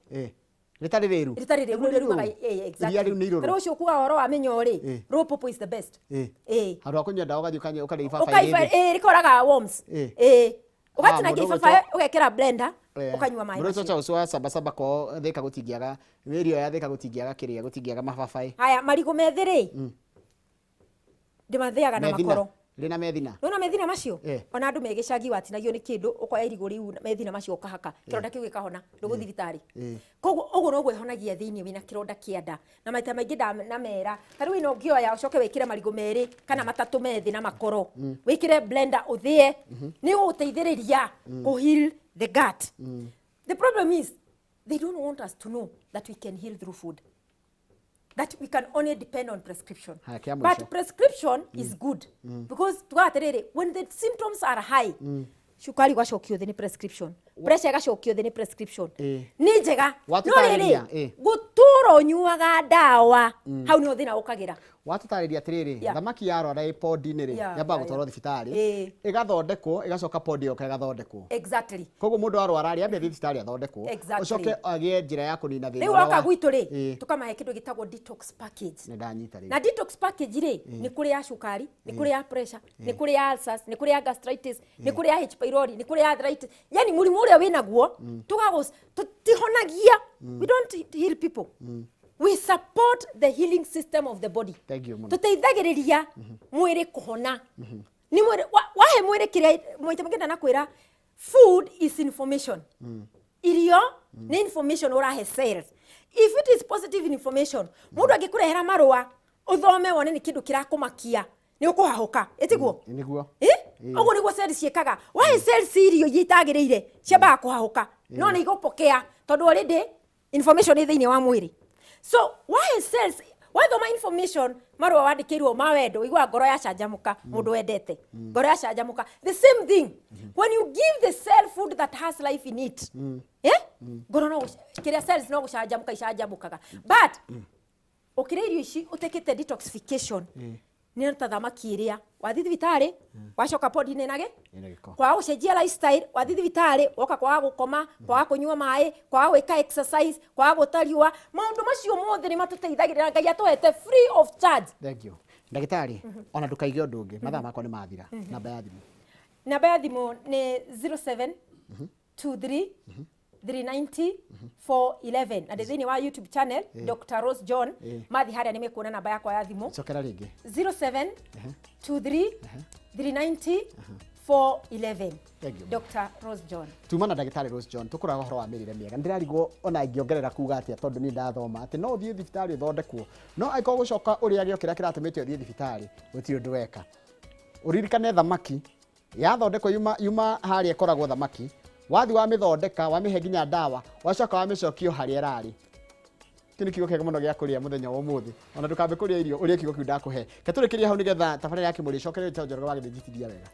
Speaker 1: Rĩtarĩ rĩru?
Speaker 2: Rĩtarĩ rĩru.
Speaker 1: Rĩu nĩ
Speaker 2: rĩrugaga
Speaker 1: rũrũ.
Speaker 2: Exactly.
Speaker 1: Iria rĩu nĩ irũrũ.
Speaker 2: Tarĩu ũcio kuga ũhoro wa mĩnyoo rĩ, raw pawpaw is the best.
Speaker 1: Handũ ha kũnyua ndawa, ũgathiĩ ũkanyua, ũkarĩa ibabaĩ
Speaker 2: Ũkaiba
Speaker 1: rĩthĩ.
Speaker 2: Rĩkoraga worms. Ũgatinagia
Speaker 1: Mũndũ
Speaker 2: ibabaĩ,
Speaker 1: ũgwĩtwo-
Speaker 2: ũgekĩra blender, ũkanyua maĩ
Speaker 1: Mũndũ ũcio
Speaker 2: macio.
Speaker 1: Charles wa Sabasaba kwao Thĩka gũtingĩaga ĩrio ya Thĩka, gũtingĩaga kĩrĩa, gũtingĩaga mababaĩ.
Speaker 2: Haya, marigũ methĩ rĩ, ndĩmathĩaga na
Speaker 1: Methina.
Speaker 2: makoro.
Speaker 1: Rĩna methina.
Speaker 2: Nona methina macio, ona andũ me gĩcagi, watinagio nĩ kĩndũ, ũkoya irigũ rĩu, methina macio, ũkahaka kĩronda kĩu gĩkahona, ndũgũthiĩ thibitarĩ. Koguo ũguo noguo ĩhonagia thĩinĩ wĩna kĩronda kĩa nda. Na maita maingĩ ndanamera, ta rĩu ĩno ũngĩoya ũcoke wĩkĩre marigũ merĩ kana matatũ methĩ na makoro, wĩkĩre blender ũthĩe, nĩ ũgũteithĩrĩria kũ heal the gut. The problem is they don't want us to know that we can heal through food, that we can only depend on prescription.
Speaker 1: Haya, kĩa mũico.
Speaker 2: But prescription is good because tugaga atĩrĩrĩ, when the symptoms are high, cukari ũgacokio thĩ nĩ prescription, pressure ĩgacokio thĩ nĩ prescription, nĩ njega. No
Speaker 1: Watũtarĩria,
Speaker 2: rĩrĩ, gũtũra ũnyuaga ndawa, hau nĩho thĩna ũkagĩra.
Speaker 1: Watũtarĩria atĩrĩrĩ, thamaki yarwara ĩ podi-inĩ rĩ, yambaga gũtwarwo thibitarĩ, ĩgathondekwo, ĩgacoka podi ĩgoka ĩgathondekwo.
Speaker 2: Exactly.
Speaker 1: Koguo mũndũ arwara rĩ, ambe athiĩ thibitarĩ athondekwo, ũcoke agĩe njĩra ya kũnina thĩna
Speaker 2: Rĩu
Speaker 1: ũrĩa
Speaker 2: woka gwitũ rĩ, tũkamahe kĩndũ gĩtagwo detox package.
Speaker 1: Nĩ ndanyita rĩu.
Speaker 2: Na detox package rĩ, nĩ kũrĩ ya cukari, nĩ kũrĩ ya pressure, nĩ kũrĩ ya ulcers, nĩ kũrĩ ya gastritis, nĩ kũrĩ ya H pylori, nĩ kũrĩ ya arthritis, yani mũrimũ ũrĩa wĩnaguo tũgagũ. Tũtihonagia, we don't heal people, we support the healing system of the body.
Speaker 1: Thank you mũno.
Speaker 2: Tũteithagĩrĩria mwĩrĩ kũhona. Nĩ mwĩrĩ wahe mwĩrĩ kĩrĩa. Maita maingĩ ndanakwĩra, food is information. Irio nĩ information ũrahe cells. If it is positive information, mũndũ angĩkũrehera marũa ũthome wone nĩ kĩndũ kĩrakũmakia, nĩ ũkũhahũka, ĩtiguo?
Speaker 1: Nĩguo.
Speaker 2: Ũguo nĩguo cells ciĩkaga. Wahe cells irio iria itagĩrĩire, ciambaga kũhahũka, no nĩ igũpokea tondũ already information ĩ thĩinĩ wa mwĩrĩ. So wahe cells, wathoma information, marũa wandĩkĩirwo ma wendo, ũiguaga ngoro yacanjamũka, mũndũ wendete, ngoro yacanjamũka. The same thing, when you give the cell food that has life in it, ngoro no kĩrĩa, cells no gũcanjamũka icanjamũkaga. But ũkĩrĩa irio ici ũtekĩte detoxification, nĩ ta thamaki ĩrĩa wathiĩ thibitarĩ, wacoka podi-inĩ nage
Speaker 1: Ĩna gĩko.
Speaker 2: Kwaga gũcenjia lifestyle, wathiĩ thibitarĩ, woka kwaga gũkoma, kwaga kũnyua maĩ, kwaga gwĩka exercise, kwaga gũta riũa, maũndũ macio mothe nĩ matũteithagĩrĩra. Ngai atũhete free of charge.
Speaker 1: Thank you, ndagĩtarĩ. Ona ndũkaige ũndũ ũngĩ, mathaa makwa nĩ mathira. Namba ya thimũ?
Speaker 2: Namba ya thimũ nĩ 07 23 390 411, na ndĩ thĩinĩ wa YouTube channel, Dr Rose John. Mathiĩ harĩa nĩ mekuona namba yakwa ya thimũ.
Speaker 1: Cokera rĩngĩ.
Speaker 2: 07 23 390 411.
Speaker 1: Thank you.
Speaker 2: Dr Rose John.
Speaker 1: Tuma na ndagĩtarĩ Rose John, tũkũraga ũhoro wa mĩrĩre mĩega. Ndĩrarigwo ona ingĩongerera kuga atĩa, tondũ niĩ ndathoma atĩ no ũthiĩ thibitarĩ ũthondekwo, no angĩkorwo gũcoka ũrĩage o kĩrĩa kĩratũmĩte ũthiĩ thibitarĩ, gũtirĩ ũndũ weka. Ũririkane, thamaki yathondekwo yuma harĩa ĩkoragwo thamaki, wathi wamĩthondeka, wamĩhe nginya ndawa, wacoka wamĩcokia o harĩa ĩrarĩ. Kĩu nĩ kiugo kĩega mũno gĩa kũrĩa mũthenya wa ũmũthĩ. Ona ndũkambe kũrĩa irio, ũrĩe kiugo kĩu ndakũhe. Ke tũrĩkĩrie hau nĩgetha tabarĩra ya Kĩmũrĩ ĩcokererie. Njoroge wa Gĩthĩnji, tindia wega.